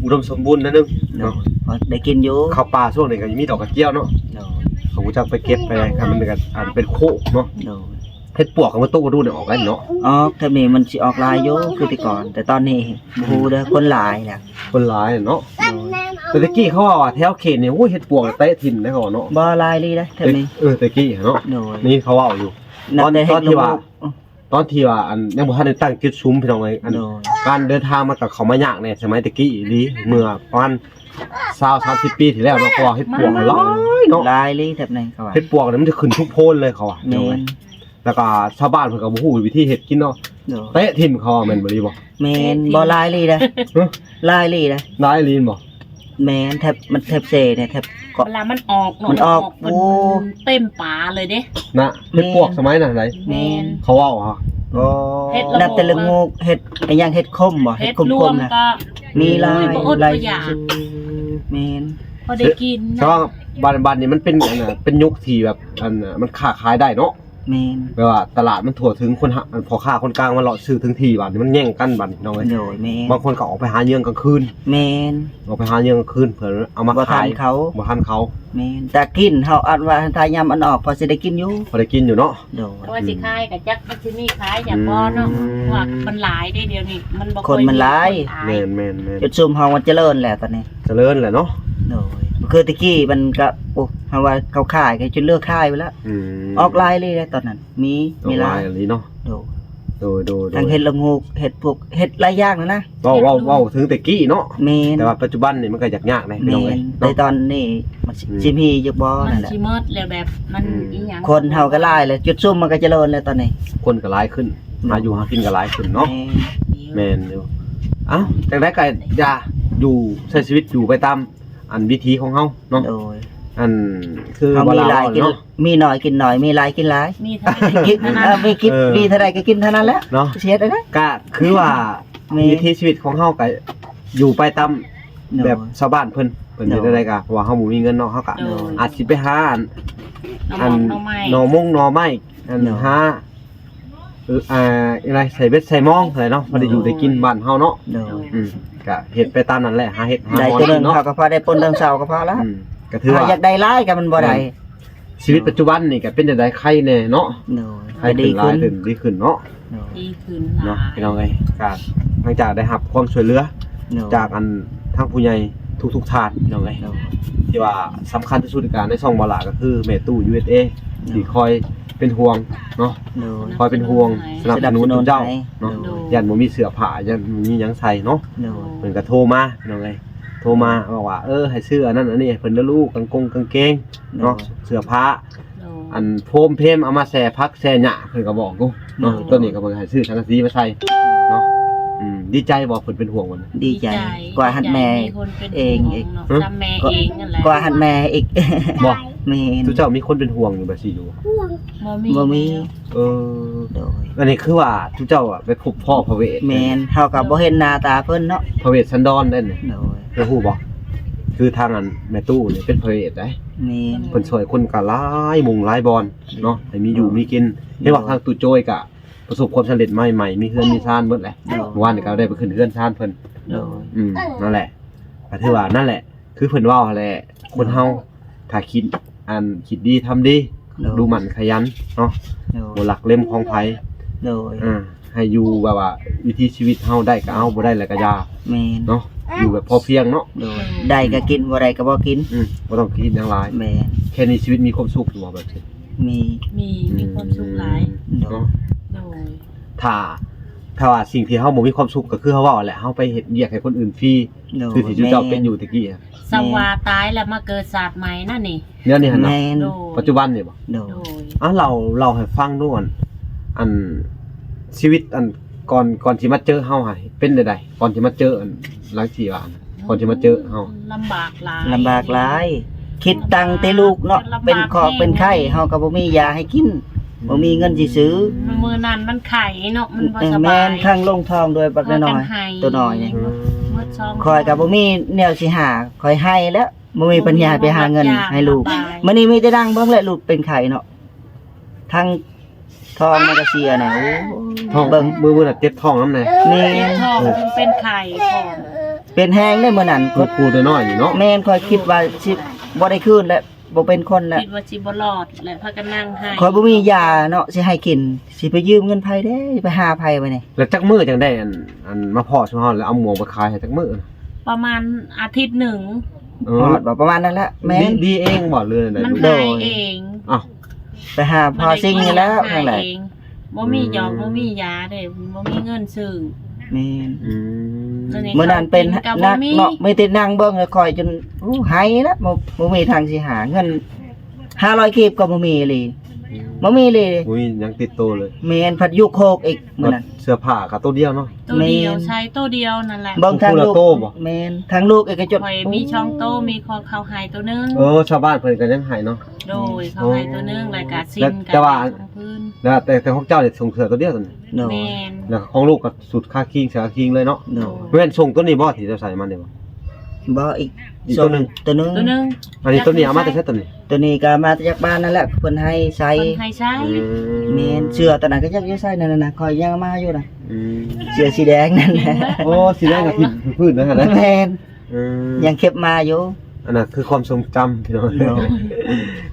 ອຸດົມສົມບູນໜ້ອຍໜຶ່ງ ໂດຍ ເນາະ ພໍໄດ້ກິນຢູ່ ເຂົ້າປ່າຊ່ວງນີ້ກໍມີດອກກະຈຽວເນາະ ໂດຍ ເຂົາຮູ້ຈັກໄປເກັບໄປ ຄັນມັນກໍ ອັນ ເປັນໂຄກເນາະ ໂດຍ ເຫັດປວກກໍບໍ່ຕົກ ບໍ່ດູດອອກໄດ້ເນາະ ອອກ ແຖວນີ້ມັນຊິອອກຫຼາຍຢູ່ ຄືແຕ່ກ່ອນ ແຕ່ຕອນນີ້ບໍ່ຮູ້ເດີ ຄົນຫຼາຍແລ້ວ ຄົນຫຼາຍເນາະ ໂດຍ ແຕ່ຕະກີ້ເຂົາວ່າແຖວເຂດນີ້ ໂອ້ຍ ເຫັດປວກເຕະຖິ້ມໄດ໋ ເຂົາວ່າເນາະ ບໍ່ ຫຼາຍອີ່ຫຼີເດ້ ແຖວນີ້ ເອີ ຕະກີ້ເນາະ ໂດຍ ນີ້ເຂົາເວົ້າຢູ່ ຕອນ ຕອນທີ່ວ່າ ຕອນທີ່ວ່າ ອັນ ຍັງບໍ່ທັນໄດ້ຕັ້ງຈຸດສຸມ ພີ່ນ້ອງເອີຍ ອັນ ໂດຍ ການເດີນທາງມັນກໍເຂົ້າມາຍາກແດ່ ສະໄໝແຕ່ກີ້ອີ່ຫຼີ ເມື່ອປະມານຊາວ ສາມສິບປີທີ່ແລ້ວເນາະ ເພາະວ່າເຫັດປວກມັນຫຼາຍເນາະ ຫຼາຍອີ່ຫຼີແຖບນັ້ນເຂົາວ່າ ເຫັດປວກນີ້ມັນຈະຂຶ້ນທຸກໂພນເລີຍ ເຂົາວ່າ ແມ່ນ ໂດຍ ແລ້ວກໍຊາວບ້ານເພິ່ນກໍບໍ່ຮູ້ວິທີເຮັດກິນເນາະ ໂດຍ ເຕະຖິ້ມ ເຂົາວ່າ ແມ່ນບໍ່ ອີ່ຫຼີບໍ່? ແມ່ນ ບໍ່ ຫຼາຍອີ່ຫຼີເດ້ ຮະ? ຫຼາຍອີ່ຫຼີເດ້ ຫຼາຍອີ່ຫຼີແມ່ນບໍ່? ແມ່ນ ແຖບ ມັນແຖບເຊນີ້ ແຖບເກາະ ເວລາມັນອອກເນາະ ມັນອອກ ມັນອອກ ໂອ້ ເຕັມປ່າເລີຍເດ້ ນະ ເຫັດປວກ ແມ່ນ ສະໄໝນັ້ນໃດ ແມ່ນ ເຂົາເວົ້າຫະ ໂອ້ ເຫັດລະໂງກ ນັບແຕ່ລະໂງກ ເຫັດອີ່ຫຍັງ ເຫັດຂົມບໍ່ ເຫັດ ເຫັດຂົມໆນະ ມີຫຼາຍ ໂອ້ຍ ບໍ່ອົດບໍ່ຢາກ ແມ່ນ ພໍໄດ້ກິນ ແຕ່ວ່າບາດ ບາດນີ້ມັນເປັນ ອັນນ່າ ເປັນຍຸກທີ່ແບບ ອັນນ່າ ມັນຄ້າຂາຍໄດ້ເນາະ ແມ່ນ ແບບວ່າຕະຫຼາດມັນທົ່ວເຖິງ ຄົນຫາ ພໍ່ຄ້າຄົນກາງມາເລາະຊື້ເຖິງທີ່ ບາດນີ້ມັນແຍ່ງກັນ ບາດນີ້ ນ້ອງເອີຍ. ໂດຍ ແມ່ນ ບາງຄົນກໍອອກໄປຫາເຫຍື່ອງກາງຄືນ. ແມ່ນ ອອກໄປຫາເຫຍື່ອງກາງຄືນ ເພື່ອເອົາມາຂາຍ ບໍ່ທັນເຂົາ ບໍ່ທັນເຂົາ. ແມ່ນ ແຕ່ກິນເຮົາອັດວ່າຖ້າຍາມອັນອອກ ພໍຊິໄດ້ກິນຢູ່ ພໍໄດ້ກິນຢູ່ເນາະ. ໂດຍ ແຕ່ວ່າຊິຂາຍກໍຈັກມັນຊິມີຂາຍຫຍັງບໍ່ເນາະ ອືມ ເພາະວ່າມັນຫຼາຍເດ້ ດຽວນີ້ມັນບໍ່ ຄົນມັນຫຼາຍ. ແມ່ນໆໆ ຈຸດຊຸມເຮົາມັນຈະເລີນແລ້ວຕອນນີ້ ຈະເລີນແລ້ວເນາະ. ໂດຍ ຄືແຕ່ກີ້ມັນກໍ ໂອ້ ເຮົາວ່າເຂົາຂາຍກໍຈົນເລີກຂາຍໄປແລ້ວ. ອືມ ອອກຫຼາຍເລີຍຕອນນັ້ນ ມີ ມີຫຼາຍ ອອກຫຼາຍອີ່ຫຼີເນາະ. ໂດຍ ໂດຍໆໆ ທັງເຮັດລະໂງກ ເຮັດພວກ ເຮັດຫຼາຍຢ່າງຫັ້ນນະ. ເວົ້າ ເວົ້າ ເວົ້າເຖິງແຕ່ກີ້ເນາະ. ແມ່ນ ແຕ່ວ່າປັດຈຸບັນນີ້ມັນກໍຢາກຍາກແດ່ ແມ່ນ ພີ່ນ້ອງເອີຍ ໃນຕອນນີ້ມັນຊິ ອືມ ຊິມີຢູ່ບໍ່ ມັນນັ້ນແຫຼະ ຊິໝົດແລ້ວ ແບບມັນ ອືມ ອີຫຍັງ ຄົນເຮົາກໍຫຼາຍແລ້ວ ຈຸດຊຸມມັນກໍຈະເລີນແລ້ວຕອນນີ້ ຄົນກໍຫຼາຍຂຶ້ນ ໂດຍ ຫາຢູ່ຫາກິນກໍຫຼາຍຂຶ້ນເນາະ. ແມ່ນ ແມ່ນຢູ່. ເອົ້າ ຈັ່ງໃດກໍຢ່າ ຢູ່ ໃຊ້ຊີວິດຢູ່ໄປຕາມ ອັນວິຖີຂອງເຮົາເນາະ. ໂດຍ ອັນຄື ເຮົາມີຫຼາຍກິນ ເວົ້າເນາະ ມີໜ້ອຍກິນໜ້ອຍ ມີຫຼາຍກິນຫຼາຍ ມີເທົ່າໃດກໍກິນເທົ່ານັ້ນ ເອີ ມີເທົ່າໃດກໍກິນເທົ່ານັ້ນແຫຼະເນາະ. ຊິເຮັດໄດ້ ກະຄືວ່າ ແມ່ນ ວິຖີຊີວິດຂອງເຮົາກະຢູ່ໄປຕາມ ໂດຍ ແບບຊາວບ້ານເພິ່ນ ເພິ່ນ ໂດຍ ເຮັດຈັ່ງໃດກະ ເພາະວ່າເຮົາບໍ່ມີເງິນເນາະ ເຮົາກະ ໂດຍ ອາດຊິໄປຫາອັນ ໜໍ່ ອັນ ໝອກໜໍ່ໄມ້ ໜໍ່ມົງໜໍ່ໄມ້ ອັນ ໂດຍ ຫາ ເອີ ອ່າ ອີ່ຫຍັງ ໃສ່ເບັດໃສ່ມອງຫັ້ນແຫຼະເນາະ ພໍໄດ້ຢູ່ ໂດຍ ໄດ້ກິນບ້ານເຮົາເນາະ. ໂດຍ ອືມ ກະເຮັດໄປຕາມນັ້ນແຫຼະ ຫາເຮັດຫາ ໄດ້ ຫອນ ຕົວໜຶ່ງເນາະ ເຮົາກໍພໍໄດ້ປົນເທິງເຊົ້າກໍພໍລະ. ອືມ ກະຖືວ່າ ເຮົາຢາກໄດ້ຫຼາຍກໍມັນບໍ່ໄດ້. ແມ່ນ ຊີວິດປັດຈຸບັນນີ້ກໍເປັນຈັ່ງໃດ ໄຄແດ່ເນາະ? ໂດຍ ໄຄຂຶ້ນຫຼາຍຂຶ້ນ ດີຂຶ້ນເນາະ. ໂດຍ ດີຂຶ້ນຫຼາຍເນາະ ພີ່ນ້ອງເອີຍ. ກໍຫຼັງຈາກໄດ້ຮັບຄວາມຊ່ວຍເຫຼືອ ໂດຍ ຈາກອັນທາງຜູ້ໃຫຍ່ທຸກໆທ່ານ ພີ່ນ້ອງເອີຍ ໂດຍ ທີ່ວ່າສຳຄັນທີ່ສຸດກະໃນຊ່ອງບໍ່ຫຼ້າກໍຄືແມ່ຕູ້ ຢູເອສເອ ໂດຍ ທີ່ຄອຍເປັນຫ່ວງເນາະ ໂດຍ ຄອຍເປັນຫ່ວງສະໜັບສະໜູນເຈົ້າເນາະ. ໂດຍ ຢ້ານບໍ່ມີເສື້ອຜ້າ ຢ້ານບໍ່ມີຫຍັງໃສ່ເນາະ. ໂດຍ ເພິ່ນກໍໂທມາ ພີ່ນ້ອງເອີຍ ໂທມາບອກວ່າ ເອີ ໃຫ້ຊື້ອັນນັ້ນອັນນີ້ໃຫ້ເພິ່ນເດີລູກ ກາງກົງກາງເກງເນາະ ໂດຍ ເສື້ອຜ້າ ໂດຍ ອັນໂຟມເພມເອົາມາແຊ່ຜັກແຊ່ຫຍ້າ ເພິ່ນກໍບອກຢູ່ເນາະ. ໂດຍ ຕອນນີ້ກໍເພິ່ນໃຫ້ຊື້ສັງກະສີມາໃສ່ເນາະ. ອືມ ດີໃຈບໍ່ ເພິ່ນເປັນຫ່ວງບໍ່? ດີໃຈ ດີໃຈ ກວ່າຮັກແມ່ເອງອີກ ເນາະ ຮະ ຈຳແມ່ເອງນັ້ນແຫຼະ ກວ່າຮັກແມ່ອີກ. ບໍ່ ແມ່ນ ທຸກເຈົ້າມີຄົນເປັນຫ່ວງຢູ່ແບບຊີ້ຢູ່ບໍ່? ບໍ່ມີ ບໍ່ມີ. ເອີ ໂດຍ ອັນນີ້ຄືວ່າທຸກເຈົ້າອະໄປພົບພໍ້ພະເວດ. ແມ່ນ ເຮົາກໍບໍ່ເຫັນໜ້າຕາເພິ່ນເນາະ ພະເວດສັນດອນເດ້ນີ້. ໂດຍ ເຈົ້າຮູ້ບໍ່ ຄືທາງອັນແມ່ຕູ້ນີ້ເປັນພະເວດໃດ໋. ແມ່ນ ເພິ່ນຊ່ອຍຄົນກໍຫຼາຍໝູ່ຫຼາຍບ່ອນເນາະ ໃຫ້ມີຢູ່ ໂດຍ ມີກິນ. ເຫັນວ່າ ໂດຍ ທາງຕູ້ໂຈຍກໍປະສົບຄວາມສຳເລັດໃໝ່ໆ ມີເຮືອນມີຊານເບິດແຫຼະ. ໂດຍ ມື້ວານນີ້ກໍໄດ້ໄປຂຶ້ນເຮືອນຊານເພິ່ນ. ໂດຍ ອືມ ນັ້ນແຫຼະ ກໍຖືວ່ານັ້ນແຫຼະ ຄືເພິ່ນເວົ້າຫັ້ນແຫຼະ ຄົນເຮົາ ໂດຍ ຖ້າຄິດ ອັນ ຄິດດີທຳດີ ໂດຍ ດຸໝັ່ນຂະຫຍັນເນາະ. ໂດຍ ບໍ່ລັກເລັມຂອງໃຜ. ໂດຍ ອ່າ ໃຫ້ຢູ່ແບບວ່າວິຖີຊີວິດເຮົາ ໄດ້ກໍເອົາ ບໍ່ໄດ້ແລ້ວກໍຢ່າ. ແມ່ນ ເນາະ ຢູ່ແບບພໍພຽງເນາະ. ໂດຍ ໄດ້ກໍກິນ ບໍ່ໄດ້ກໍບໍ່ກິນ. ອືມ ບໍ່ຕ້ອງຄິດຫຍັງຫຼາຍ. ແມ່ນ ແຄ່ນີ້ຊີວິດມີຄວາມສຸກຢູ່ບໍ່ແບບນີ້? ມີ ມີ ອືມ ມີຄວາມສຸກຫຼາຍ. ໂດຍ ເນາະ ໂດຍ ຖ້າ ຖ້າວ່າສິ່ງທີ່ເຮົາບໍ່ມີຄວາມສຸກ ກໍຄືເຮົາເວົ້າແຫຼະ ເຮົາໄປເຮັດວຽກໃຫ້ຄົນອື່ນຟຣີ ໂດຍ ຄືທີ່ເຈົ້າເປັນຢູ່ຕະກີ້. ແມ່ນ ສ່ຳວ່າຕາຍແລ້ວມາເກີດຊາດໃໝ່ນັ້ນນີ້ ແນວນີ້ຫັ້ນນະ. ແມ່ນ ໂດຍ ປັດຈຸບັນນີ້ບໍ່? ໂດຍ ໂດຍ ອ່ະ ເລົ່າ ເລົ່າໃຫ້ຟັງດູ ອັນ ອັນຊີວິດ ອັນ ກ່ອນ ກ່ອນຊິມາເຈີເຮົາຫັ້ນ ເປັນແນວໃດ? ກ່ອນຊິມາເຈີ ອັນ ຫຼັງທີ່ວ່າ ກ່ອນຊິມາເຈີເຮົາ ລຳບາກຫຼາຍ ລຳບາກຫຼາຍ. ຄິດຕັ້ງແຕ່ລູກເນາະ ລຳບາກ ເປັນຄອກ ແຮງ ເປັນໄຂ້ ເຮົາກໍບໍ່ມີຢາໃຫ້ກິນ ອືມ ບໍ່ມີເງິນຊິຊື້. ມື້ນັ້ນມັນໄຂ້ເນາະ ມັນບໍ່ສະບາຍ. ເອີ ແມ່ນ ທັງລົງທ້ອງດ້ວຍບັກນ້ອຍໆ ໂຕນ້ອຍນີ້. ອືມ ຂ້ອຍກໍບໍ່ມີແນວຊິຫາ ຂ້ອຍໄຫ້ແລ້ວ ບໍ່ມີປັນຍາໄປຫາເງິນໃຫ້ລູກ. ມື້ນີ້ມີແຕ່ນັ່ງເບິ່ງແຫຼະ ລູກເປັນໄຂ້ເນາະ ທັງທ້ອງມັນກໍເສຍນະ. ໂອ້ ທ້ອງ ເບິ່ງ ມື້ ມື້ນັ້ນເຈັບທ້ອງນຳແດ່. ແມ່ນ ເຈັບທ້ອງ ເອີ ເປັນໄຂ້ ເປັນແຮງເດ້ມື້ນັ້ນ. ຜູ້ ຜູ້ນ້ອຍໆນີ້ເນາະ. ແມ່ນ ຂ້ອຍຄິດວ່າຊິບໍ່ໄດ້ຄືນແລ້ວ ບໍ່ເປັນຄົນແລ້ວ ຄິດວ່າຊິບໍ່ລອດ ແລະ ພາກັນນັ່ງໄຫ້. ຂ້ອຍບໍ່ມີຢາເນາະ ຊິໃຫ້ກິນ ຊິໄປຢືມເງິນໃຜເດ້ ໄປຫາໃຜບາດນີ້. ແລ້ວຈັກມື້ຈັ່ງໄດ້ ອັນ ອັນ ມາພໍ້ຊຸມເຮົາ ແລ້ວເອົາໝວກໄປຂາຍໃຫ້ ຈັກມື້? ປະມານອາທິດໜຶ່ງ. ເອີ ຮອດບໍ່ ປະມານນັ້ນແຫຼະ. ແມ່ນ ດີ ດີເອງບໍ່ ຫຼືແນວໃດ? ມັນຫາຍເອງ. ອ້າວ ໄປຫາພໍ່ຊິງນີ້ແລ້ວ ທາງໃດ ບໍ່ມີຢອກ ອືມ ບໍ່ມີຢາເດ້ ບໍ່ມີເງິນຊື້. ແມ່ນ ອືມ ມື້ນັ້ນເປັນໜັກເນາະ ມີແຕ່ນັ່ງເບິ່ງແລ້ວຂ້ອຍຈົນ ໂອ້ ໄຫ້ລະ ບໍ່ ບໍ່ມີທາງຊິຫາເງິນ ຫ້າຮ້ອຍກີບກໍບໍ່ມີອີ່ຫຼີ. ອືມ ບໍ່ມີອີ່ຫຼີ ບໍ່ມີຫຍັງຕິດໂຕເລີຍ. ແມ່ນ ພັດຢູ່ໂຄກອີກມື້ນັ້ນ ເສື້ອຜ້າກໍໂຕດຽວເນາະ. ໂຕດຽວ ແມ່ນ ໃສ່ໂຕດຽວນັ້ນແຫຼະ. ເບິ່ງທາງລູກ ຜູ້ລະໂຕບໍ່? ແມ່ນ ທາງລູກອີກກໍຈົນ ຂ້ອຍມີສອງໂຕ ມີຂອງເຂົາໃຫ້ໂຕໜຶ່ງ. ເອີ ຊາວບ້ານເພິ່ນກໍຍັງໃຫ້ເນາະ. ໂດຍ ເຂົາໃຫ້ໂຕໜຶ່ງ ແລ້ວກໍສິ້ນ ແຕ່ວ່າ ແລ້ວແຕ່ ແຕ່ຂອງເຈົ້ານີ້ສົ່ງເສື້ອໂຕດຽວຕົວນີ້. ໂດຍ ແມ່ນ ແລ້ວຂອງລູກກໍສຸດຄາຄີງ ເສື້ອຄາຄີງເລີຍເນາະ. ໂດຍ ແມ່ນສົ່ງໂຕນີ້ບໍ່ທີ່ເຈົ້າໃສ່ມານີ້ບໍ່? ບໍ່ ອີກ ອີກໂຕໜຶ່ງ ໂຕໜຶ່ງ ໂຕໜຶ່ງ. ອັນນີ້ໂຕນີ້ເອົາມາແຕ່ໃສໂຕນີ້? ໂຕນີ້ກໍມາຈາກບ້ານນັ້ນແຫຼະ ເພິ່ນໃຫ້ໃສ່ ເພິ່ນໃຫ້ໃຊ້. ອືມ ແມ່ນ ເສື້ອຕົວນັ້ນກໍຍັກຢູ່ໃສ່ນັ້ນນະ ຂ້ອຍຍັງເອົາມາຢູ່ນະ. ອືມ ເສື້ອສີແດງນັ້ນນະ. ໂອ້ ສີແດງກໍທີ່ພື້ນນັ້ນນະ. ແມ່ນ ອືມ ຍັງເກັບມາຢູ່. ອັນນັ້ນຄືຄວາມຊົງຈຳພີ່ນ້ອງ. ໂດຍ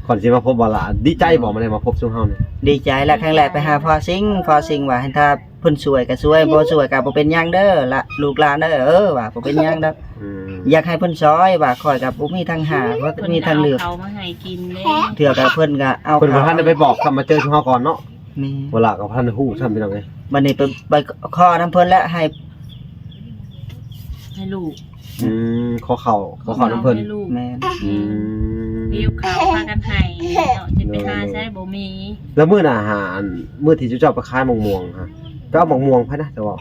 ກ່ອນຊິມາພົບບໍ່ລະ ດີໃຈບໍ່ ອືມ ມາໄດ້ມາພົບຊຸມເຮົານີ້? ດີໃຈແຫຼະ ຄັ້ງແລກໄປຫາພໍ່ຊິງ ພໍ່ຊິງວ່າ ຖ້າເພິ່ນຊ່ວຍກໍຊ່ວຍ ບໍ່ຊ່ວຍກໍບໍ່ເປັນຫຍັງເດີລະ ລູກຫຼານເດີ ເອີ ວ່າບໍ່ເປັນຫຍັງດອກ. ອືມ ຢາກໃຫ້ເພິ່ນຊ່ອຍວ່າ ຂ້ອຍກໍບໍ່ມີທາງຫາ ບໍ່ມີທາງເລືອກ ເພິ່ນກໍເອົາເຂົ້າມາໃຫ້ກິນເດ້. ເທື່ອກໍເພິ່ນກໍເອົາ ເພິ່ນບໍ່ທັນໄດ້ໄປບອກ ເຂົ້າ ກັບມາເຈີຊຸມເຮົາກ່ອນເນາະ. ແມ່ນ ເວລາກໍບໍ່ທັນຮູ້ຊ້ຳ ພີ່ນ້ອງເອີຍ. ບັດນີ້ໄປ ໄປຂໍນຳເພິ່ນແຫຼະ ໃຫ້ ໃຫ້ລູກ. ອືມ ຂໍເຂົ້າ ຂໍເຂົ້ານຳເພິ່ນ. ໃຫ້ລູກ. ແມ່ນ ອືມ ຫິວເຂົ້າພາກັນໃຫ້ເນາະ ຊິໄປຫາໃສບໍ່ມີ. ແລ້ວມື້ນັ້ນຫາ ອັນ ມື້ທີ່ເຈົ້າໄປຂາຍໝາກມ່ວງຫະ ເຈົ້າເອົາໝາກມ່ວງໃຜນະ ເຈົ້າເວົ້າ?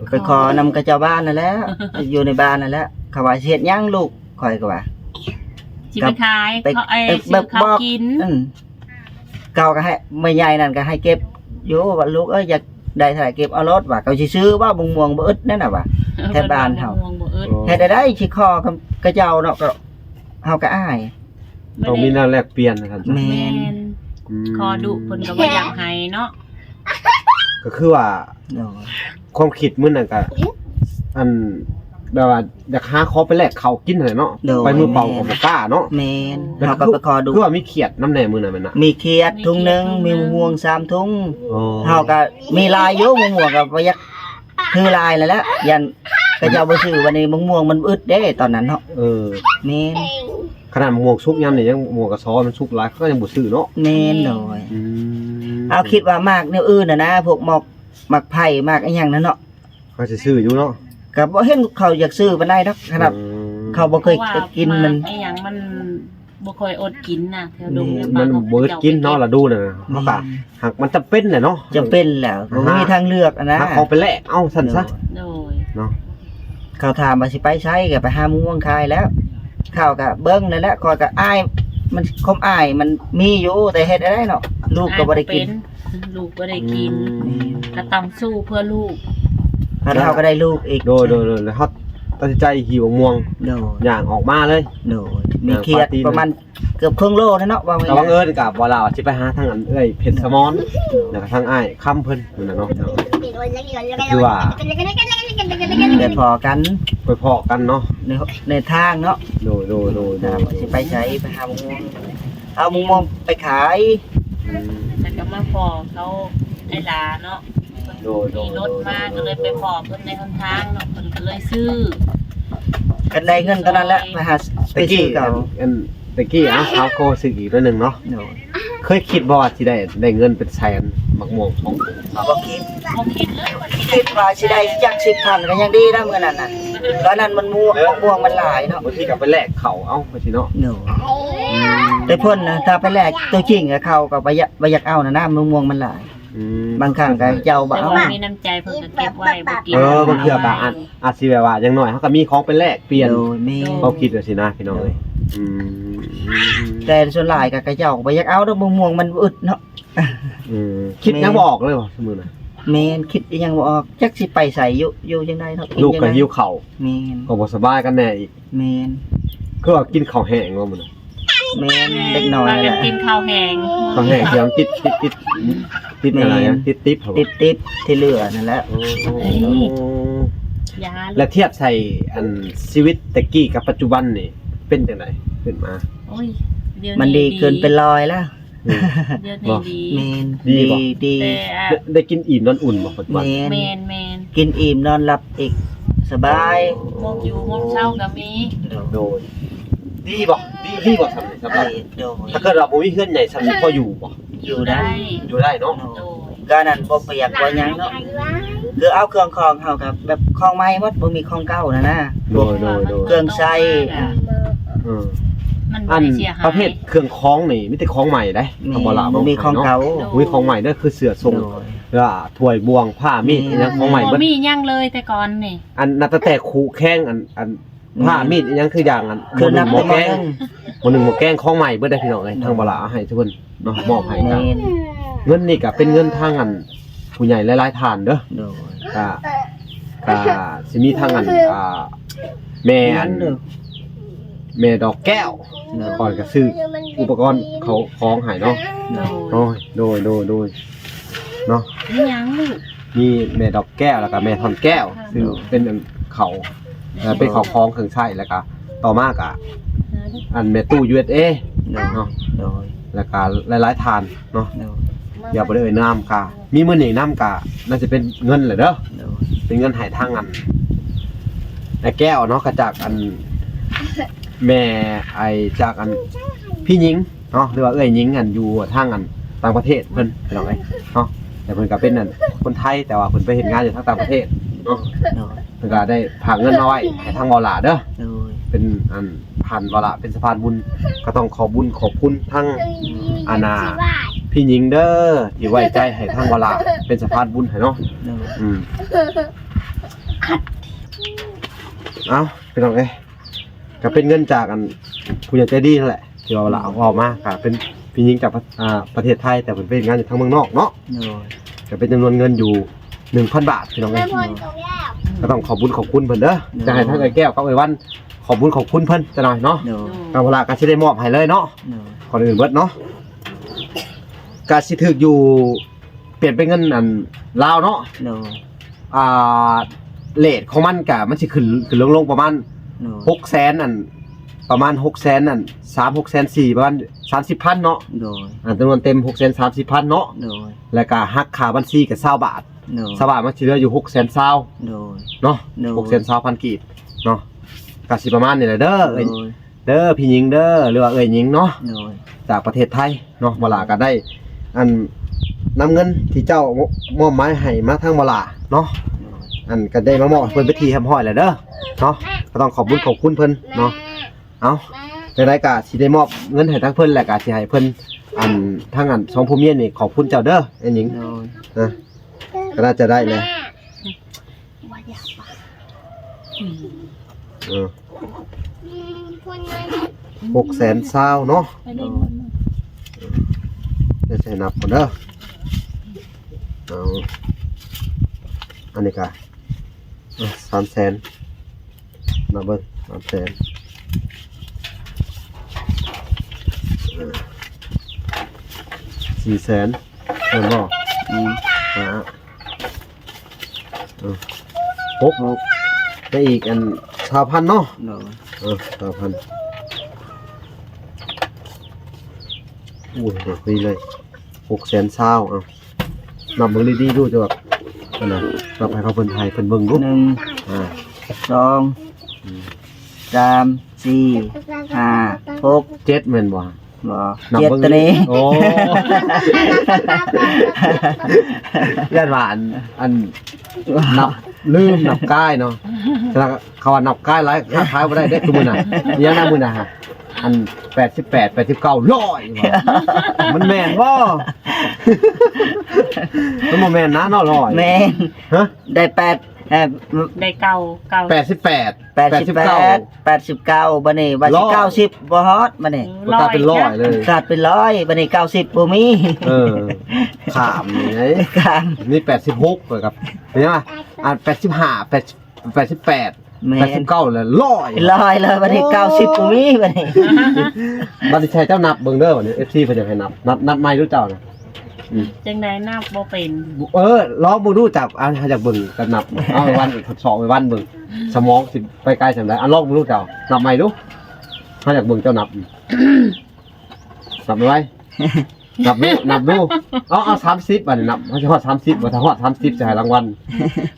ໄປຂໍນຳຂະເຈົ້າບ້ານນັ້ນແຫຼະ ຢູ່ໃນບ້ານນັ້ນແຫຼະ ເຂົາວ່າ ຊິເຮັດຫຍັງລູກ ຂ້ອຍກໍວ່າ ຊິໄປຂາຍ ໄປ ເຂົາ ເອີ ຊື້ເຂົ້າກິນ. ອືມ ເຂົາກໍໃຫ້ ແມ່ໃຫຍ່ນັ້ນກໍໃຫ້ເກັບຢູ່ວ່າ ລູກເອີຍ ຢາກໄດ້ເທົ່າໃດເກັບເອົາໂລດວ່າ ເຂົາຊິຊື້ບໍ່ ໝາກມ່ວງບໍ່ອຶດນັ້ນນະວ່າ ແຖວບ້ານເຮົາ ເຮັດໄດ້ ຊິຂໍກັບຂະເຈົ້າເນາະ ກໍເຮົາກໍອາຍ ຕ້ອງມີແນວແລກປ່ຽນວ່າຊັ້ນ. ແມ່ນ ອືມ ຂໍດຸເພິ່ນກໍບໍ່ຢາກໃຫ້ເນາະ. ກໍຄືວ່າ ໂດຍ ຄວາມຄິດມື້ນັ້ນກໍ ອັນ ແບບວ່າຢາກຫາຂອງໄປແລກເຂົ້າກິນຫັ້ນແຫຼະເນາະ. ໂດຍ ໄປມືເປົ່າກໍບໍ່ກ້າເນາະ. ແມ່ນ ແລ້ວກໍຄືວ່າມີຂຽດນຳແດ່ມື້ນັ້ນແມ່ນນະ? ມີຂຽດຖົງໜຶ່ງ ມີໝາກມ່ວງສາມຖົງ. ໂອ້ ເຮົາກໍມີຫຼາຍຢູ່ ໝາກມ່ວງກໍບໍ່ຢາກຖືຫຼາຍແລ້ວແຫຼະ ຢ້ານຂະເຈົ້າບໍ່ຊື້. ບັດນີ້ໝາກມ່ວງມັນອຶດເດ້ຕອນນັ້ນເນາະ. ເອີ ແມ່ນ ຂະໜາດໝາກມ່ວງສຸກຍາມນີ້ຍັງ ໝາກມ່ວງກະຊອມັນສຸກຫຼາຍ ເຂົາກໍຍັງບໍ່ຊື້ເນາະ. ແມ່ນ ໂດຍ ອືມ ເອົາ ຄິດວ່າໝາກແນວອື່ນນະນະ ພວກໝາກ ໝາກໄຜ່ ໝາກອີ່ຫຍັງນັ້ນເນາະ ເຂົາຊິຊື້ຢູ່ເນາະ. ກໍບໍ່ເຫັນເຂົາຢາກຊື້ປານໃດດອກ ຂະໜາດ ອືມ ເຂົາບໍ່ເຄີຍກິນມັນ ອີ່ຫຍັງມັນບໍ່ຄ່ອຍອົດກິນນະ ແຖວດົງ ແມ່ນ ມັນບໍ່ອຶດກິນເນາະ ລະດູນັ້ນນະ. ເຮົາກໍ ແມ່ນ ຫາກມັນຈຳເປັນແຫຼະເນາະ ຈຳເປັນແຫຼະ ບໍ່ມີທາງເລືອກຫັ້ນນະ ຫາຂອງໄປແລກເອົາຊັ້ນຊະ. ໂດຍ ໂດຍ ເນາະ ເຂົາຖາມວ່າຊິໄປໃສ ກໍໄປຫາໝາກມ່ວງຂາຍແລ້ວ. ເຂົາກໍເບິ່ງນັ້ນແຫຼະ ຂ້ອຍກໍອາຍ ມັນ ຄວາມອາຍມັນມີຢູ່ ແຕ່ເຮັດແນວໃດເນາະ ລູກກໍບໍ່ໄດ້ກິນ ລູກບໍ່ໄດ້ກິນ ອືມ ກໍຕ້ອງສູ້ເພື່ອລູກ ເຮົາກໍໄດ້ລູກອີກ. ໂດຍ ໂດຍ ໂດຍ ແລ້ວເຮົາຕັດສິນໃຈຫິ້ວໝາກມ່ວງ ໂດຍ ຍ່າງອອກມາເລີຍ. ໂດຍ ມີຂຽດປະມານເກືອບເຄິ່ງໂລແລ້ວເນາະ ວ່າງ່າຍໆ. ກໍບັງເອີນກັບວ່າລາວຊິໄປຫາທາງອັນເອື້ອຍເພັດສະໝອນ ແລ້ວກໍທາງອ້າຍຄຳເພິ່ນນັ້ນນະເນາະ ຄືວ່າໄປພໍ້ກັນ ໄປພໍ້ກັນເນາະ ໃນ ໃນທາງເນາະ. ໂດຍ ໂດຍ ໂດຍ ໂດຍ ຊິໄປໃສ ໄປຫາໝາກມ່ວງ ເອົາໝາກມ່ວງໄປຂາຍ. ອືມ ແລ້ວກໍມາພໍ້ເຂົາໄອ້ຫຼາເນາະ. ໂດຍ ໂດຍ ຂີ່ລົດມາ ໂດຍ ກໍເລີຍໄປພໍ້ເພິ່ນໃນຫົນທາງເນາະ ເພິ່ນກໍເລີຍຊື້. ຄັນໄດ້ເງິນຕອນນັ້ນແຫຼະ ໄປຫາ ໄປຊື້ເຂົາ. ອັນ ອັນ ຕະກີ້ ເອົາ ຖາມຄວາມຮູ້ສຶກອີກໜ້ອຍໜຶ່ງເນາະ. ໂດຍ ເຄີຍຄິດບໍ່ວ່າຊິໄດ້ ໄດ້ເງິນເປັນແສນ ໝາກມ່ວງສອງໂຕ? ບໍ່ຄິດ ບໍ່ຄິດເລີຍວ່າຊິໄດ້ ຄິດວ່າຊິໄດ້ຈັກສິບພັນກໍຍັງດີນະ ມື້ນັ້ນນະ. ຕອນນັ້ນມັນມ່ວງ ເອີ ໝາກມ່ວງມັນຫຼາຍເນາະ ບາງທີກໍໄປແລກເຂົ້າເອົາ ວ່າຊີ້ເນາະ. ໂດຍ ອືມ ແຕ່ເພິ່ນນະ ຖ້າໄປແລກໂຕຈິງ ເຂົາກໍບໍ່ຢາກ ບໍ່ຢາກເອົານະນະ ໝາກມ່ວງມັນຫຼາຍ. ອືມ ບາງຄັ້ງກໍເຈົ້າບໍ່ເອົາ ແຕ່ວ່າມີນ້ຳໃຈເພິ່ນກໍເກັບໄວ້ບໍ່ກິນ. ເອີ ບາງເທື່ອກໍອາດ ອາດຊິແບບວ່າ ຢ່າງໜ້ອຍເຮົາກໍມີຂອງໄປແລກປ່ຽນ. ໂດຍ ແມ່ນ ເຮົາຄິດວ່າຊີ້ນະ ພີ່ນ້ອງເອີຍ. ໂດຍ ອືມ ແຕ່ສ່ວນຫຼາຍກໍ ເຂົາເຈົ້າກໍບໍ່ຢາກເອົາດອກ ໝາກມ່ວງມັນອຶດເນາະ. ອືມ ຄິດຫຍັງບໍ່ອອກເລີຍບໍ່ ຊຸມື້ນະ? ແມ່ນ ຄິດອີ່ຫຍັງບໍ່ອອກ ຈັກຊິໄປໃສ ຢູ່ ຢູ່ຈັ່ງໃດເນາະ. ລູກກໍຫິວເຂົ້າ ແມ່ນ ກໍບໍ່ສະບາຍກັນແດ່ອີກ. ແມ່ນ ຄືວ່າກິນເຂົ້າແຫ້ງບໍ່ມື້ນັ້ນ? ແມ່ນ ເດັກນ້ອຍນັ້ນແຫຼະ ພາກັນກິນເຂົ້າແຫ້ງ ເຂົ້າແຫ້ງທີ່ມັນຕິດ ຕິດ ຕິດ ຕິດ ຕິດຫຍັງ ແມ່ນ ຕິດຕິບ ຕິດຕິບທີ່ເຫຼືອນັ້ນແຫຼະ. ໂອ້ ຢ່າ ແລ້ວທຽບໃສ່ອັນຊີວິດແຕ່ກີ້ກັບປັດຈຸບັນນີ້ເປັນຈັ່ງໃດຂຶ້ນມາ? ໂອ້ຍ ດຽວນີ້ມັນດີຂຶ້ນເປັນຮ້ອຍແລ້ວ. ອືມ ດຽວນີ້ດີ ແມ່ນ ດີບໍ່? ດີ ແຕ່ ໄດ້ ໄດ້ກິນອີ່ມນອນອຸ່ນບໍ່ ປັດຈຸບັນ? ແມ່ນ ແມ່ນ ແມ່ນ ກິນອີ່ມນອນຫຼັບອີກ ສະບາຍ ໂມງຢູ່ໂມງເຊົ້າກໍມີ. ໂດຍ ໂດຍ ດີບໍ່? ດີ ດີບໍ່ຊ່ຳນີ້ ສຳລັບ ໂດຍ ຖ້າເກີດວ່າບໍ່ມີເຮືອນໃຫຍ່ຊ່ຳນີ້ ພໍຢູ່ບໍ່? ຢູ່ໄດ້ ຢູ່ໄດ້ເນາະ. ໂດຍ ກໍນັ້ນ ບໍ່ປຽກບໍ່ຫຍັງເນາະ ຄືເອົາເຄື່ອງຂອງເຮົາກໍແບບຂອງໃໝ່ໝົດ ບໍ່ມີຂອງເກົ່ານະນະ. ໂດຍ ໂດຍ ໂດຍ ເຄື່ອງໃຊ້ ເອີ ມັນບໍ່ໄດ້ເສຍຫາຍ ອັນປະເພດເຄື່ອງຂອງນີ້ມີແຕ່ຂອງໃໝ່ເດ້ ແມ່ນ ບໍ່ມີຂອງເກົ່າ ບໍ່ມີຂອງໃໝ່ເດີ ຄືເສື້ອໂສ້ງ ໂດຍ ຖ້ວຍບ່ວງ ຜ້າມີດ ແມ່ນ ອີ່ຫຍັງຂອງໃໝ່ເບິດ ບໍ່ມີຫຍັງເລີຍແຕ່ກ່ອນນີ້. ອັນນັບຕັ້ງແຕ່ຄຸແຄງ ອັນ ອັນ ແມ່ນ ຜ້າມີດອີ່ຫຍັງຄືຢ່າງ ອັນ ຄືນັບແຕ່ໝໍ້ແກງ ໝໍ້ໜຶ່ງ ໝໍ້ແກງຂອງໃໝ່ເບິດເດ້ ພີ່ນ້ອງເອີຍ. ໂດຍ ທາງບໍ່ລະເອົາໃຫ້ທຸກຄົນເນາະ ມອບໃຫ້ກັນ ແມ່ນ ເງິນນີ້ກໍເປັນເງິນທາງອັນ ຜູ້ໃຫຍ່ຫຼາຍໆທ່ານເດີ. ໂດຍ ກະ ກະຊິມີທາງອັນ ອ່າ ແມ່ອັນ ແມ່ດອກແກ້ວ ໂດຍ ຂ້ອຍກໍຊື້ອຸປະກອນເຂົ້າຂອງໃຫ້ເນາະ ໂດຍ ໂດຍ ໂດຍ ໂດຍ ໂດຍ ເນາະ ມີຫຍັງລູກ? ມີແມ່ດອກແກ້ວ ແລ້ວກໍແມ່ທ່ອນແກ້ວ ໂດຍ ຊື້ເປັນອັນເຂົ້າ ເອີ ເປັນເຂົ້າຂອງເຄື່ອງໃຊ້ ແລ້ວກໍຕໍ່ມາກໍອັນແມ່ຕູ້ ຢູເອສເອ ໂດຍ ເນາະ ໂດຍ ແລ້ວກໍຫຼາຍໆທ່ານເນາະ ໂດຍ ຢ່າບໍ່ໄດ້ເອີ່ຍນາມ ກໍມີມື້ນີ້ນຳ ກໍໜ້າຈະເປັນເງິນແຫຼະເດີ ໂດຍ ເປັນເງິນໃຫ້ທາງອັນ ອ້າຍແກ້ວເນາະ ກໍຈາກອັນ ແມ່ ໄອ້ ຈາກອັນ ພີ່ຍິງເນາະ ຫຼືວ່າເອື້ອຍຍິງ ອັນຢູ່ທາງອັນຕ່າງປະເທດເພິ່ນ ພີ່ນ້ອງເອີຍເນາະ ແຕ່ເພິ່ນກໍເປັນອັນຄົນໄທ ແຕ່ວ່າເພິ່ນໄປເຮັດງານຢູ່ທາງຕ່າງປະເທດເນາະ ໂດຍ ເພິ່ນກໍໄດ້ຝາກເງິນມາໄວ້ໃຫ້ທາງເວົ້າຫຼ້າເດີ ໂດຍ ເປັນອັນ ທ່ານວະລະເປັນສະພານບຸນ ກໍຕ້ອງຂອບບຸນຂອບຄຸນທັງອັນນ່າ ພີ່ຍິງເດີ ທີ່ໄວ້ໃຈໃຫ້ທາງວະລະເປັນສະພານບຸນໃຫ້ເນາະ ໂດຍ ອືມ ເອົ້າ ພີ່ນ້ອງເອີຍ ກໍເປັນເງິນຈາກອັນ ຜູ້ໃຫຍ່ໃຈດີນັ້ນແຫຼະ ທີ່ວ່າວະລະເອົາອອກມາ ກໍເປັນ ພີ່ຍິງຈາກ ອ່າ ປະເທດໄທ ແຕ່ເພິ່ນໄປເຮັດງານຢູ່ທາງເມືອງນອກເນາະ ໂດຍ ກໍເປັນຈຳນວນເງິນຢູ່ ໜຶ່ງພັນບາດ ພີ່ນ້ອງເອີຍ ກໍຕ້ອງຂອບບຸນຂອບຄຸນເພິ່ນເດີ ໂດຍ ຈະໃຫ້ທາງເອື້ອຍແກ້ວກັບເອື້ອຍວັນ ຂອບບຸນຂອບຄຸນເພິ່ນຈັກໜ້ອຍເນາະ ໂດຍ ທາງວະລະກໍຊິໄດ້ມອບໃຫ້ເລີຍເນາະ ໂດຍ ກ່ອນອື່ນເບິດເນາະ ກໍຊິຖືກຢູ່ ປ່ຽນເປັນເງິນອັນລາວເນາະ ໂດຍ ອ່າ ເຣດຂອງມັນກະ ມັນຊິຂຶ້ນ ຂຶ້ນລົງໆ ປະມານ ໂດຍ ຫົກແສນ ອັນ ປະມານ ຫົກແສນ ອັນ ສາມ ຫົກແສນສີ່ ປະມານ ສາມສິບພັນເນາະ ໂດຍ ອັນຈຳນວນເຕັມ ຫົກແສນສາມສິບພັນເນາະ ໂດຍ ແລ້ວກະຫັກຄ່າບັນຊີກະ ຊາວບາດ ໂດຍ ຊາວບາດ ມັນຊິເຫຼືອຢູ່ ຫົກແສນຊາວ ໂດຍ ເນາະ ໂດຍ ຫົກແສນຊາວພັນກີບເນາະ ກະຊິປະມານນີ້ແຫຼະເດີ ໂດຍ ເດີ ພີ່ຍິງເດີ ຫຼືວ່າເອື້ອຍຍິງເນາະ ໂດຍ ຈາກປະເທດໄທເນາະ ວະລະກໍໄດ້ ອັນ ນຳເງິນທີ່ເຈົ້າມອບໝາຍໃຫ້ມາທາງວະລະເນາະ ໂດຍ ອັນ ກໍໄດ້ມາມອບໃຫ້ເພິ່ນເປັນທີ່ຮຽບຮ້ອຍແລ້ວເດີເນາະ ກໍຕ້ອງຂອບບຸນຂອບຄຸນເພິ່ນເນາະ ເອົ້າ ຈັ່ງໃດກໍຊິໄດ້ມອບເງິນໃຫ້ທາງເພິ່ນ ແລ້ວກໍຊິໃຫ້ເພິ່ນ ອັນ ທາງ ອັນ ສອງຜົວເມຍນີ້ຂອບຄຸນເຈົ້າເດີ ເອື້ອຍຍິງ ໂດຍ ນະ ກໍໜ້າຈະໄດ້ແຫຼະ ເອີ ຫົກແສນຊາວເນາະ ດຽວຊິໃຫ້ນັບກ່ອນເດີ ເອົາ ອັນນີ້ກະ ອ່ະ ສາມແສນ ນັບເບິ່ງ ສາມແສນ ເອີ ສີ່ແສນ ແມ່ນບໍ່? ອືມ ຫ້າ ເອີ ຫົກ ຫົກ ໄດ້ອີກອັນ ຊາວພັນເນາະ ໂດຍ ເອີ ຊາວພັນ ໂອ້ຍ ດອກດີເລີຍ ຫົກແສນຊາວ ເອົາ ນັບເບິ່ງດີໆ ດູ ເຈົ້າວ່າ ອັນນັ້ນ ນັບໃຫ້ເຂົາເພິ່ນ ໃຫ້ເພິ່ນເບິ່ງດູ ໜຶ່ງ ອ່າ ສອງ ອືມ ສາມ ສີ່ ຫ້າ ຫົກ ເຈັດ ແມ່ນບໍ່? ບໍ່ ນັບເບິ່ງ ເຈັດ ຕົວນີ້ ໂອ້ ຢ້ານວ່າອັນ ອັນ ນັບ ລືມນັບກາຍເນາະ ແຕ່ເຂົາວ່ານັບກາຍຫຼາຍ ຄ້າຂາຍບໍ່ໄດ້ເດ້ ຄືມື້ນັ້ນ ອີຫຍັງນະມື້ນັ້ນ ອັນ ແປດສິບແປດ ແປດສິບເກົ້າ ຮ້ອຍ ວ່າ ມັນແມ່ນບໍ່? ມັນບໍ່ແມ່ນນະເນາະ ຮ້ອຍ ແມ່ນ ຮະ? ໄດ້ແປດ ເອີ ໄດ້ເກົ້າ ເກົ້າ ແປດສິບແປດ ແປດສິບແປດ ແປດສິບເກົ້າ ແປດສິບເກົ້າ ບັດນີ້ວ່າຊິ ຮ້ອຍ ເກົ້າສິບ ບໍ່ຮອດ ບັດນີ້ ເອີ ປະກາດເປັນຮ້ອຍເລີຍ ປະກາດເປັນຮ້ອຍ ບັດນີ້ເກົ້າສິບບໍ່ມີ ເອີ ຂ້າມນີ້ ຂ້າມ ນີ້ແປດສິບຫົກ ເອີ ຄັບ ເຫັນບໍ່? ອັນ ແປດສິບຫ້າ ແປດ ແປດສິບແປດ ແມ່ນ ແປດສິບເກົ້າ ແລ້ວ ຮ້ອຍ ຮ້ອຍ ແລ້ວ ບັດນີ້ ໂອ້ ເກົ້າສິບບໍ່ມີ ບັດນີ້ ບັດນີ້ໃຫ້ເຈົ້ານັບເບິ່ງເດີ ບັດນີ້ ເອັຟຊີ ເພິ່ນຢາກໃຫ້ນັບ ນັບ ນັບໃໝ່ດູເຈົ້ານະ ອືມ ຈັ່ງໃດນັບບໍ່ເປັນ ເອີ ລອງເບິ່ງດູ ຈັບ ອ່າ ເຮົາຢາກເບິ່ງການນັບ ເອົາໄອ້ວັນ ທົດສອບໄອ້ວັນເບິ່ງ ສະໝອງຊິໄປໄກສ່ຳໃດ ອ່ະ ລອງເບິ່ງດູເຈົ້າ ນັບໃໝ່ດູ ເຮົາຢາກເບິ່ງເຈົ້ານັບ ອືມ ນັບໄວ ນັບດູ ນັບດູ ເອົາ ເອົາ ສາມສິບ ບັດນີ້ນັບ ເຮົາຊິຮອດ ສາມສິບ ບໍ່ ຖ້າຮອດ ສາມສິບ ຈະໃຫ້ລາງວັນ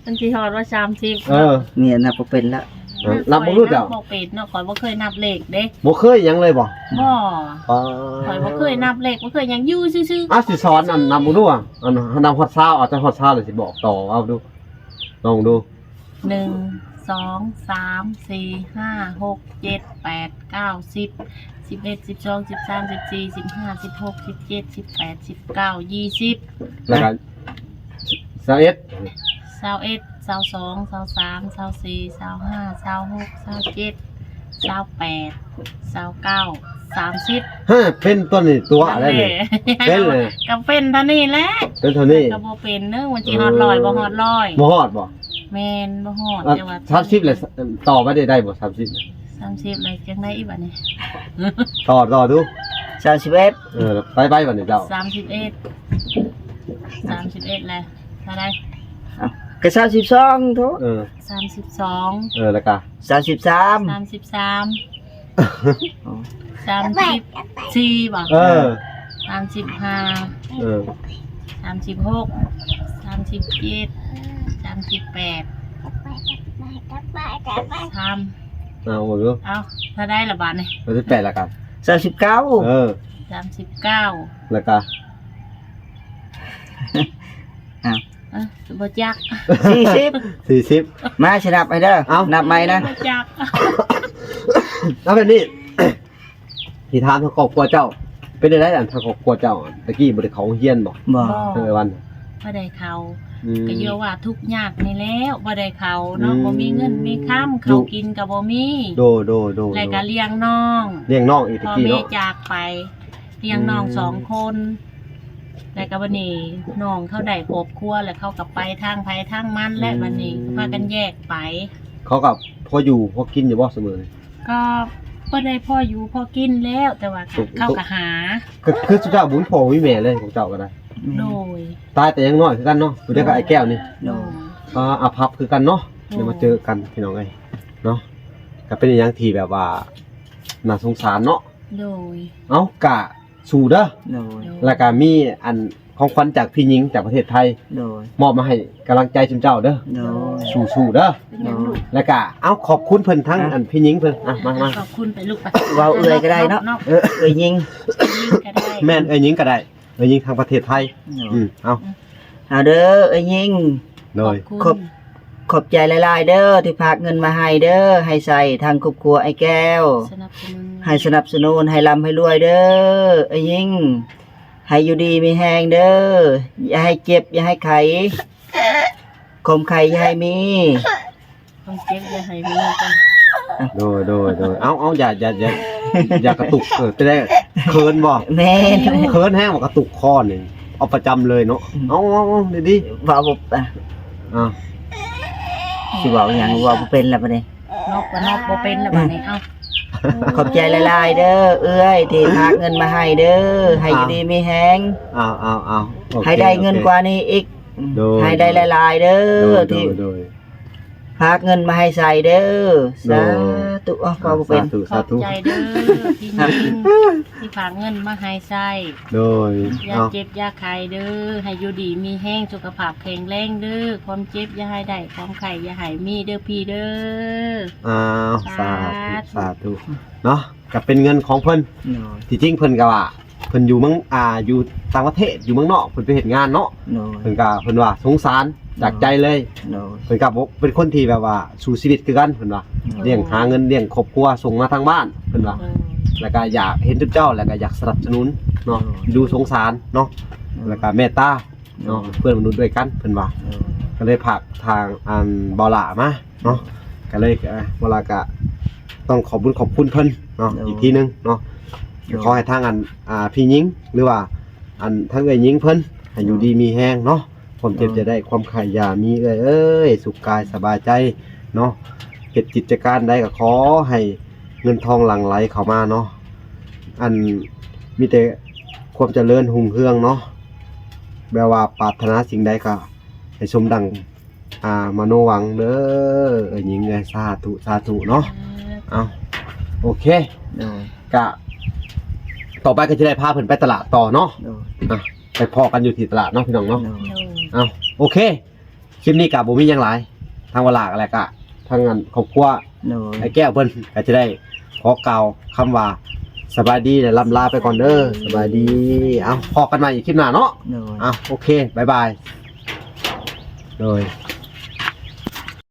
ມັນຊິຮອດວ່າ ສາມສິບ ເອີ ນີ້ນັບບໍ່ເປັນລະ ເອີ ນັບເບິ່ງດູເຈົ້າ ບໍ່ເປັນເນາະ ຂ້ອຍບໍ່ເຄີຍນັບເລກເດ້ ບໍ່ເຄີຍຫຍັງເລີຍບໍ່? ບໍ່ ອໍ ຂ້ອຍບໍ່ເຄີຍນັບເລກ ບໍ່ເຄີຍຫຍັງ ຢູ່ຊື່ໆ ເອົາ ຊິສອນ ອັນ ນັບເບິ່ງດູ ອັນ ເຮົານັບຮອດຊາວ ເອົາ ຈະຮອດຊາວແລ້ວຊິບອກຕໍ່ ເອົາດູ ລອງດູ ໜຶ່ງ ສອງ ສາມ ສີ່ ຫ້າ ຫົກ ເຈັດ ແປດ ເກົ້າ ສິບ ສິບເອັດ ສິບສອງ ສິບສາມ ສິບສີ່ ສິບຫ້າ ສິບຫົກ ສິບເຈັດ ສິບແປດ ສິບເກົ້າ ຍີ່ສິບ ແລ້ວກໍ ຊາວເອັດ ຊາວເອັດ ຊາວສອງ ຊາວສາມ ຊາວສີ່ ຊາວຫ້າ ຊາວຫົກ ຊາວເຈັດ ຊາວແປດ ຊາວເກົ້າ ສາມສິບ ຮະ ເປັນຕົວນີ້ຕົວ ນັ້ນແຫຼະ ເປັນເລີຍ ກໍເປັນເທົ່ານີ້ແຫຼະ ເປັນເທົ່ານີ້ ກໍບໍ່ເປັນເດີ ມັນຊິຮອດຮ້ອຍ ເອີ ບໍ່ຮອດຮ້ອຍ ບໍ່ຮອດບໍ່? ແມ່ນ ບໍ່ຮອດ ອ່ະ ແຕ່ວ່າ ສາມສິບແລ້ວ ຕໍ່ໄປໄດ້ ໄດ້ບໍ່ ສາມສິບ? ສາມສິບແລ້ວຈັ່ງໃດອີກບາດນີ້? ຕໍ່ ຕໍ່ດູ ສາມສິບເອັດ ເອີ ໄປ ໄປບາດນີ້ເຈົ້າ ສາມສິບເອັດ ສາມສິບເອັດແລ້ວ ເທົ່າໃດ? ເອົ້າ ກໍສາມສິບສອງໂທ ເອີ ສາມສິບສອງ ເອີ ແລ້ວກໍ ສາມສິບສາມ ສາມສິບສາມ ສາມສິບສີ່ບໍ່? ເອີ ສາມສິບຫ້າ ເອີ ສາມສິບຫົກ ສາມສິບເຈັດ ສາມສິບແປດ ສາມ ເອົາ ເອົາ ເອົາ ເທົ່າໃດລະບາດນີ້? ສາມສິບແປດລະກັນ ສາມສິບເກົ້າ ເອີ ສາມສິບເກົ້າ ແລ້ວກະ ອ້າວ ເອີ ບໍ່ຈັກ ສີ່ສິບ ສີ່ສິບ ມາ ຊິນັບໃຫ້ເດີ ເອົ້າ ນັບໃໝ່ນະ ບໍ່ຈັກ ເອົາແບບນີ້ ຊິຖາມທາງຄອບຄົວເຈົ້າ ເປັນຈັ່ງໃດ ອັນທາງຄອບຄົວເຈົ້າ ແຕ່ກີ້ບໍ່ໄດ້ເຂົ້າໂຮງຮຽນບໍ່? ບໍ່ ເອີ ວັນ ບໍ່ໄດ້ເຂົ້າ ອືມ ກໍເຍາະວ່າທຸກຍາກນີ້ແຫຼະ ບໍ່ໄດ້ເຂົ້າເນາະ ອືມ ບໍ່ມີເງິນມີຄຳ ເຂົ້າກິນກໍບໍ່ມີ ໂດຍ ໂດຍ ໂດຍ ແລ້ວກໍລ້ຽງນ້ອງ ລ້ຽງນ້ອງອີກ ແຕ່ກີ້ເນາະ ພໍ່ແມ່ຈາກໄປ ລ້ຽງນ້ອງ ອືມ ສອງຄົນ ແລ້ວກໍບັດນີ້ນ້ອງເຂົາໄດ້ຄອບຄົວ ແລ້ວເຂົາກໍໄປທາງໃຜທາງມັນແຫຼະ ອືມ ບັດນີ້ກໍພາກັນແຍກໄປ ເຂົາກໍພໍຢູ່ພໍກິນຢູ່ບໍ່ຊຸມື້ນີ້? ກໍບໍ່ໄດ້ພໍຢູ່ພໍກິນແລ້ວ ແຕ່ວ່າ ເຂົາກໍຫາ ຄື ຄືເຈົ້າບໍ່ມີພໍ່ມີແມ່ເລີຍ ຂອງເຈົ້າກໍໄດ້ ໂດຍ ຕາຍແຕ່ຍັງນ້ອຍຄືກັນເນາະ ຜູ້ດຽວກັບອ້າຍແກ້ວນີ້ ໂດຍ ກໍອາພັບຄືກັນເນາະ ໂດຍ ໄດ້ມາເຈີກັນພີ່ນ້ອງເອີຍເນາະ ກໍເປັນອີ່ຫຍັງທີ່ແບບວ່າໜ້າສົງສານເນາະ ໂດຍ ເອົ້າ ກະ ສູ້ເດີ ໂດຍ ແລ້ວກະມີອັນຂອງຂວັນຈາກພີ່ຍິງຈາກປະເທດໄທ ໂດຍ ມອບມາໃຫ້ກຳລັງໃຈຊຸມເຈົ້າເດີ ໂດຍ ສູ້ໆເດີ ໂດຍ ແລ້ວກະ ເອົ້າ ຂອບຄຸນເພິ່ນທັງ ອ່ະ ອັນພີ່ຍິງເພິ່ນ ອ່ະ ມາ ມາ ຂອບຄຸນໄປລູກໄປ ເວົ້າເອື້ອຍກໍໄດ້ເນາະ ເອີ ເອື້ອຍຍິງ ຍິງກໍໄດ້ ແມ່ນ ເອື້ອຍຍິງກໍໄດ້ ເອື້ອຍຍິງທາງປະເທດໄທ ໂດຍ ອືມ ເອົາ ເອົາເດີ ເອື້ອຍຍິງ ໂດຍ ຂອບ ຂອບໃຈຫຼາຍໆເດີ ທີ່ຝາກເງິນມາໃຫ້ເດີ ໃຫ້ໃຊ້ທາງຄອບຄົວອ້າຍແກ້ວ ສະໜັບສະໜູນ ໃຫ້ສະໜັບສະໜູນ ໃຫ້ລ່ຳໃຫ້ລວຍເດີ ອ້າຍຍິງ ໃຫ້ຢູ່ດີມີແຮງເດີ ຢ່າໃຫ້ເຈັບ ຢ່າໃຫ້ໄຂ້ ຄວາມໄຂ້ຢ່າໃຫ້ມີ ຄວາມເຈັບຢ່າໃຫ້ມີ ໂດຍ ໂດຍ ໂດຍ ເອົາ ເອົາ ຢ່າ ຢ່າ ຢ່າ ຢ່າກະຕຸກ ເອີ ແຕ່ໄດ້ເຂີນບໍ່? ແມ່ນ ເຂີນແຮງບໍ່ກະຕຸກຄໍນີ້ ເອົາປະຈຳເລີຍເນາະ ອືມ ເອົາ ເອົາ ເອົາ ດີໆ ເວົ້າບໍ່ ອ່ະ ເອົາ ຊິເວົ້າຫຍັງ ເວົ້າບໍ່ເປັນແລ້ວບັດນີ້ ນອກກໍນອກບໍ່ເປັນແລ້ວບັດນີ້ ເອົ້າ ຂອບໃຈຫຼາຍໆເດີ ເອື້ອຍທີ່ຝາກເງິນມາໃຫ້ເດີ ໃຫ້ຢູ່ດີມີແຮງ ເອົາ ເອົາ ເອົາ ໂອເຄ ໃຫ້ໄດ້ເງິນກວ່ານີ້ອີກ ໂດຍ ໃຫ້ໄດ້ຫຼາຍໆເດີ ໂດຍ ທີ່ ໂດຍ ໂດຍ ຝາກເງິນມາໃຫ້ໃຊ້ເດີ ໂດຍ ສາທຸ ເອົ້າ ເວົ້າບໍ່ເປັນ ສາທຸ ສາທຸ ຂອບໃຈເດີ ພີ່ຍິງ ທີ່ຝາກເງິນມາໃຫ້ໃຊ້ ໂດຍ ຢ່າເຈັບຢ່າໄຂ້ເດີ ໃຫ້ຢູ່ດີມີແຮງ ສຸຂະພາບແຂງແຮງເດີ ຄວາມເຈັບຢ່າໃຫ້ໄດ້ ຄວາມໄຂ້ຢ່າໃຫ້ມີເດີພີ່ເດີ ອ້າວ ສາທຸ ສາທຸ ສາທຸເນາະ ກໍເປັນເງິນຂອງເພິ່ນ ໂດຍ ທີ່ຈິງເພິ່ນກໍວ່າ ເພິ່ນຢູ່ເມືອງ ອ່າ ຢູ່ຕ່າງປະເທດ ຢູ່ເມືອງນອກ ເພິ່ນໄປເຮັດງານເນາະ ໂດຍ ເພິ່ນກໍ ເພິ່ນວ່າສົງສານຈາກໃຈເລີຍ ໂດຍ ເພິ່ນກໍບໍ່ ເປັນຄົນທີ່ແບບວ່າສູ້ຊີວິດຄືກັນ ເພິ່ນວ່າ ໂດຍ ລ້ຽງຫາເງິນລ້ຽງຄອບຄົວ ສົ່ງມາທາງບ້ານ ເພິ່ນວ່າ ໂດຍ ແລ້ວກໍຢາກເຫັນຈຸດເຈົ້າ ແລ້ວກໍຢາກສະໜັບສະໜູນເນາະ ໂດຍ ດູສົງສານເນາະ ໂດຍ ແລ້ວກໍເມດຕາ ເນາະ ເພື່ອນມະນຸດດ້ວຍກັນ ເພິ່ນວ່າ ໂດຍ ກໍເລີຍຝາກທາງ ອັນ ບ່າວຫຼ້າມາເນາະ ກໍເລີຍ ອ່າ ບ່າວຫຼ້າກໍຕ້ອງຂອບບຸນຂອບຄຸນເພິ່ນເນາະ ໂດຍ ອີກທີໜຶ່ງເນາະ ໂດຍ ກໍຂໍໃຫ້ທາງ ອັນ ອ່າ ພີ່ຍິງ ຫຼືວ່າ ອັນ ທາງເອື້ອຍຍິງເພິ່ນ ໃຫ້ຢູ່ດີມີແຮງເນາະ ຄວາມເຈັບຢ່າໄດ້ ຄວາມໄຂ້ຢ່າມີ ເອື້ອຍເອີຍ ສຸກກາຍສະບາຍໃຈເນາະ ເຮັດກິດຈະການໃດກໍຂໍໃຫ້ເງິນທອງຫຼັ່ງໄຫຼເຂົ້າມາເນາະ ອັນ ມີແຕ່ຄວາມຈະເລີນຮຸ່ງເຮືອງເນາະ ແບບວ່າປາດຖະໜາສິ່ງໃດກໍໃຫ້ສົມດັ່ງ ອ່າ ມະໂນຫວັງເດີ ເອື້ອຍຍິງເອີຍ ສາທຸ ສາທຸເນາະ ເອົ້າ ໂອເຄ ໂດຍ ກະ ຕໍ່ໄປກໍຈະໄດ້ພາເພິ່ນໄປຕະຫຼາດຕໍ່ເນາະ ໂດຍ ອ່ະ ໄປພໍ້ກັນຢູ່ທີ່ຕະຫຼາດເນາະ ພີ່ນ້ອງເນາະ ໂດຍ ໂດຍ ເອົ້າ ໂອເຄ ຄລິບນີ້ກະບໍ່ມີຫຍັງຫຼາຍ ທາງວາລາ ແລະກະທາງ ອັນ ຄອບຄົວ ໂດຍ ອ້າຍແກ້ວເພິ່ນກະຈະໄດ້ຂໍກ່າວຄຳວ່າສະບາຍດີ ແລະ ລ່ຳລາໄປກ່ອນເດີ ສະບາຍດີ ເອົ້າ ພໍ້ກັນໃໝ່ອີກຄລິບໜ້າເນາະ ໂດຍ ເອົ້າ ໂອເຄ ບາຍບາຍ ໂດຍ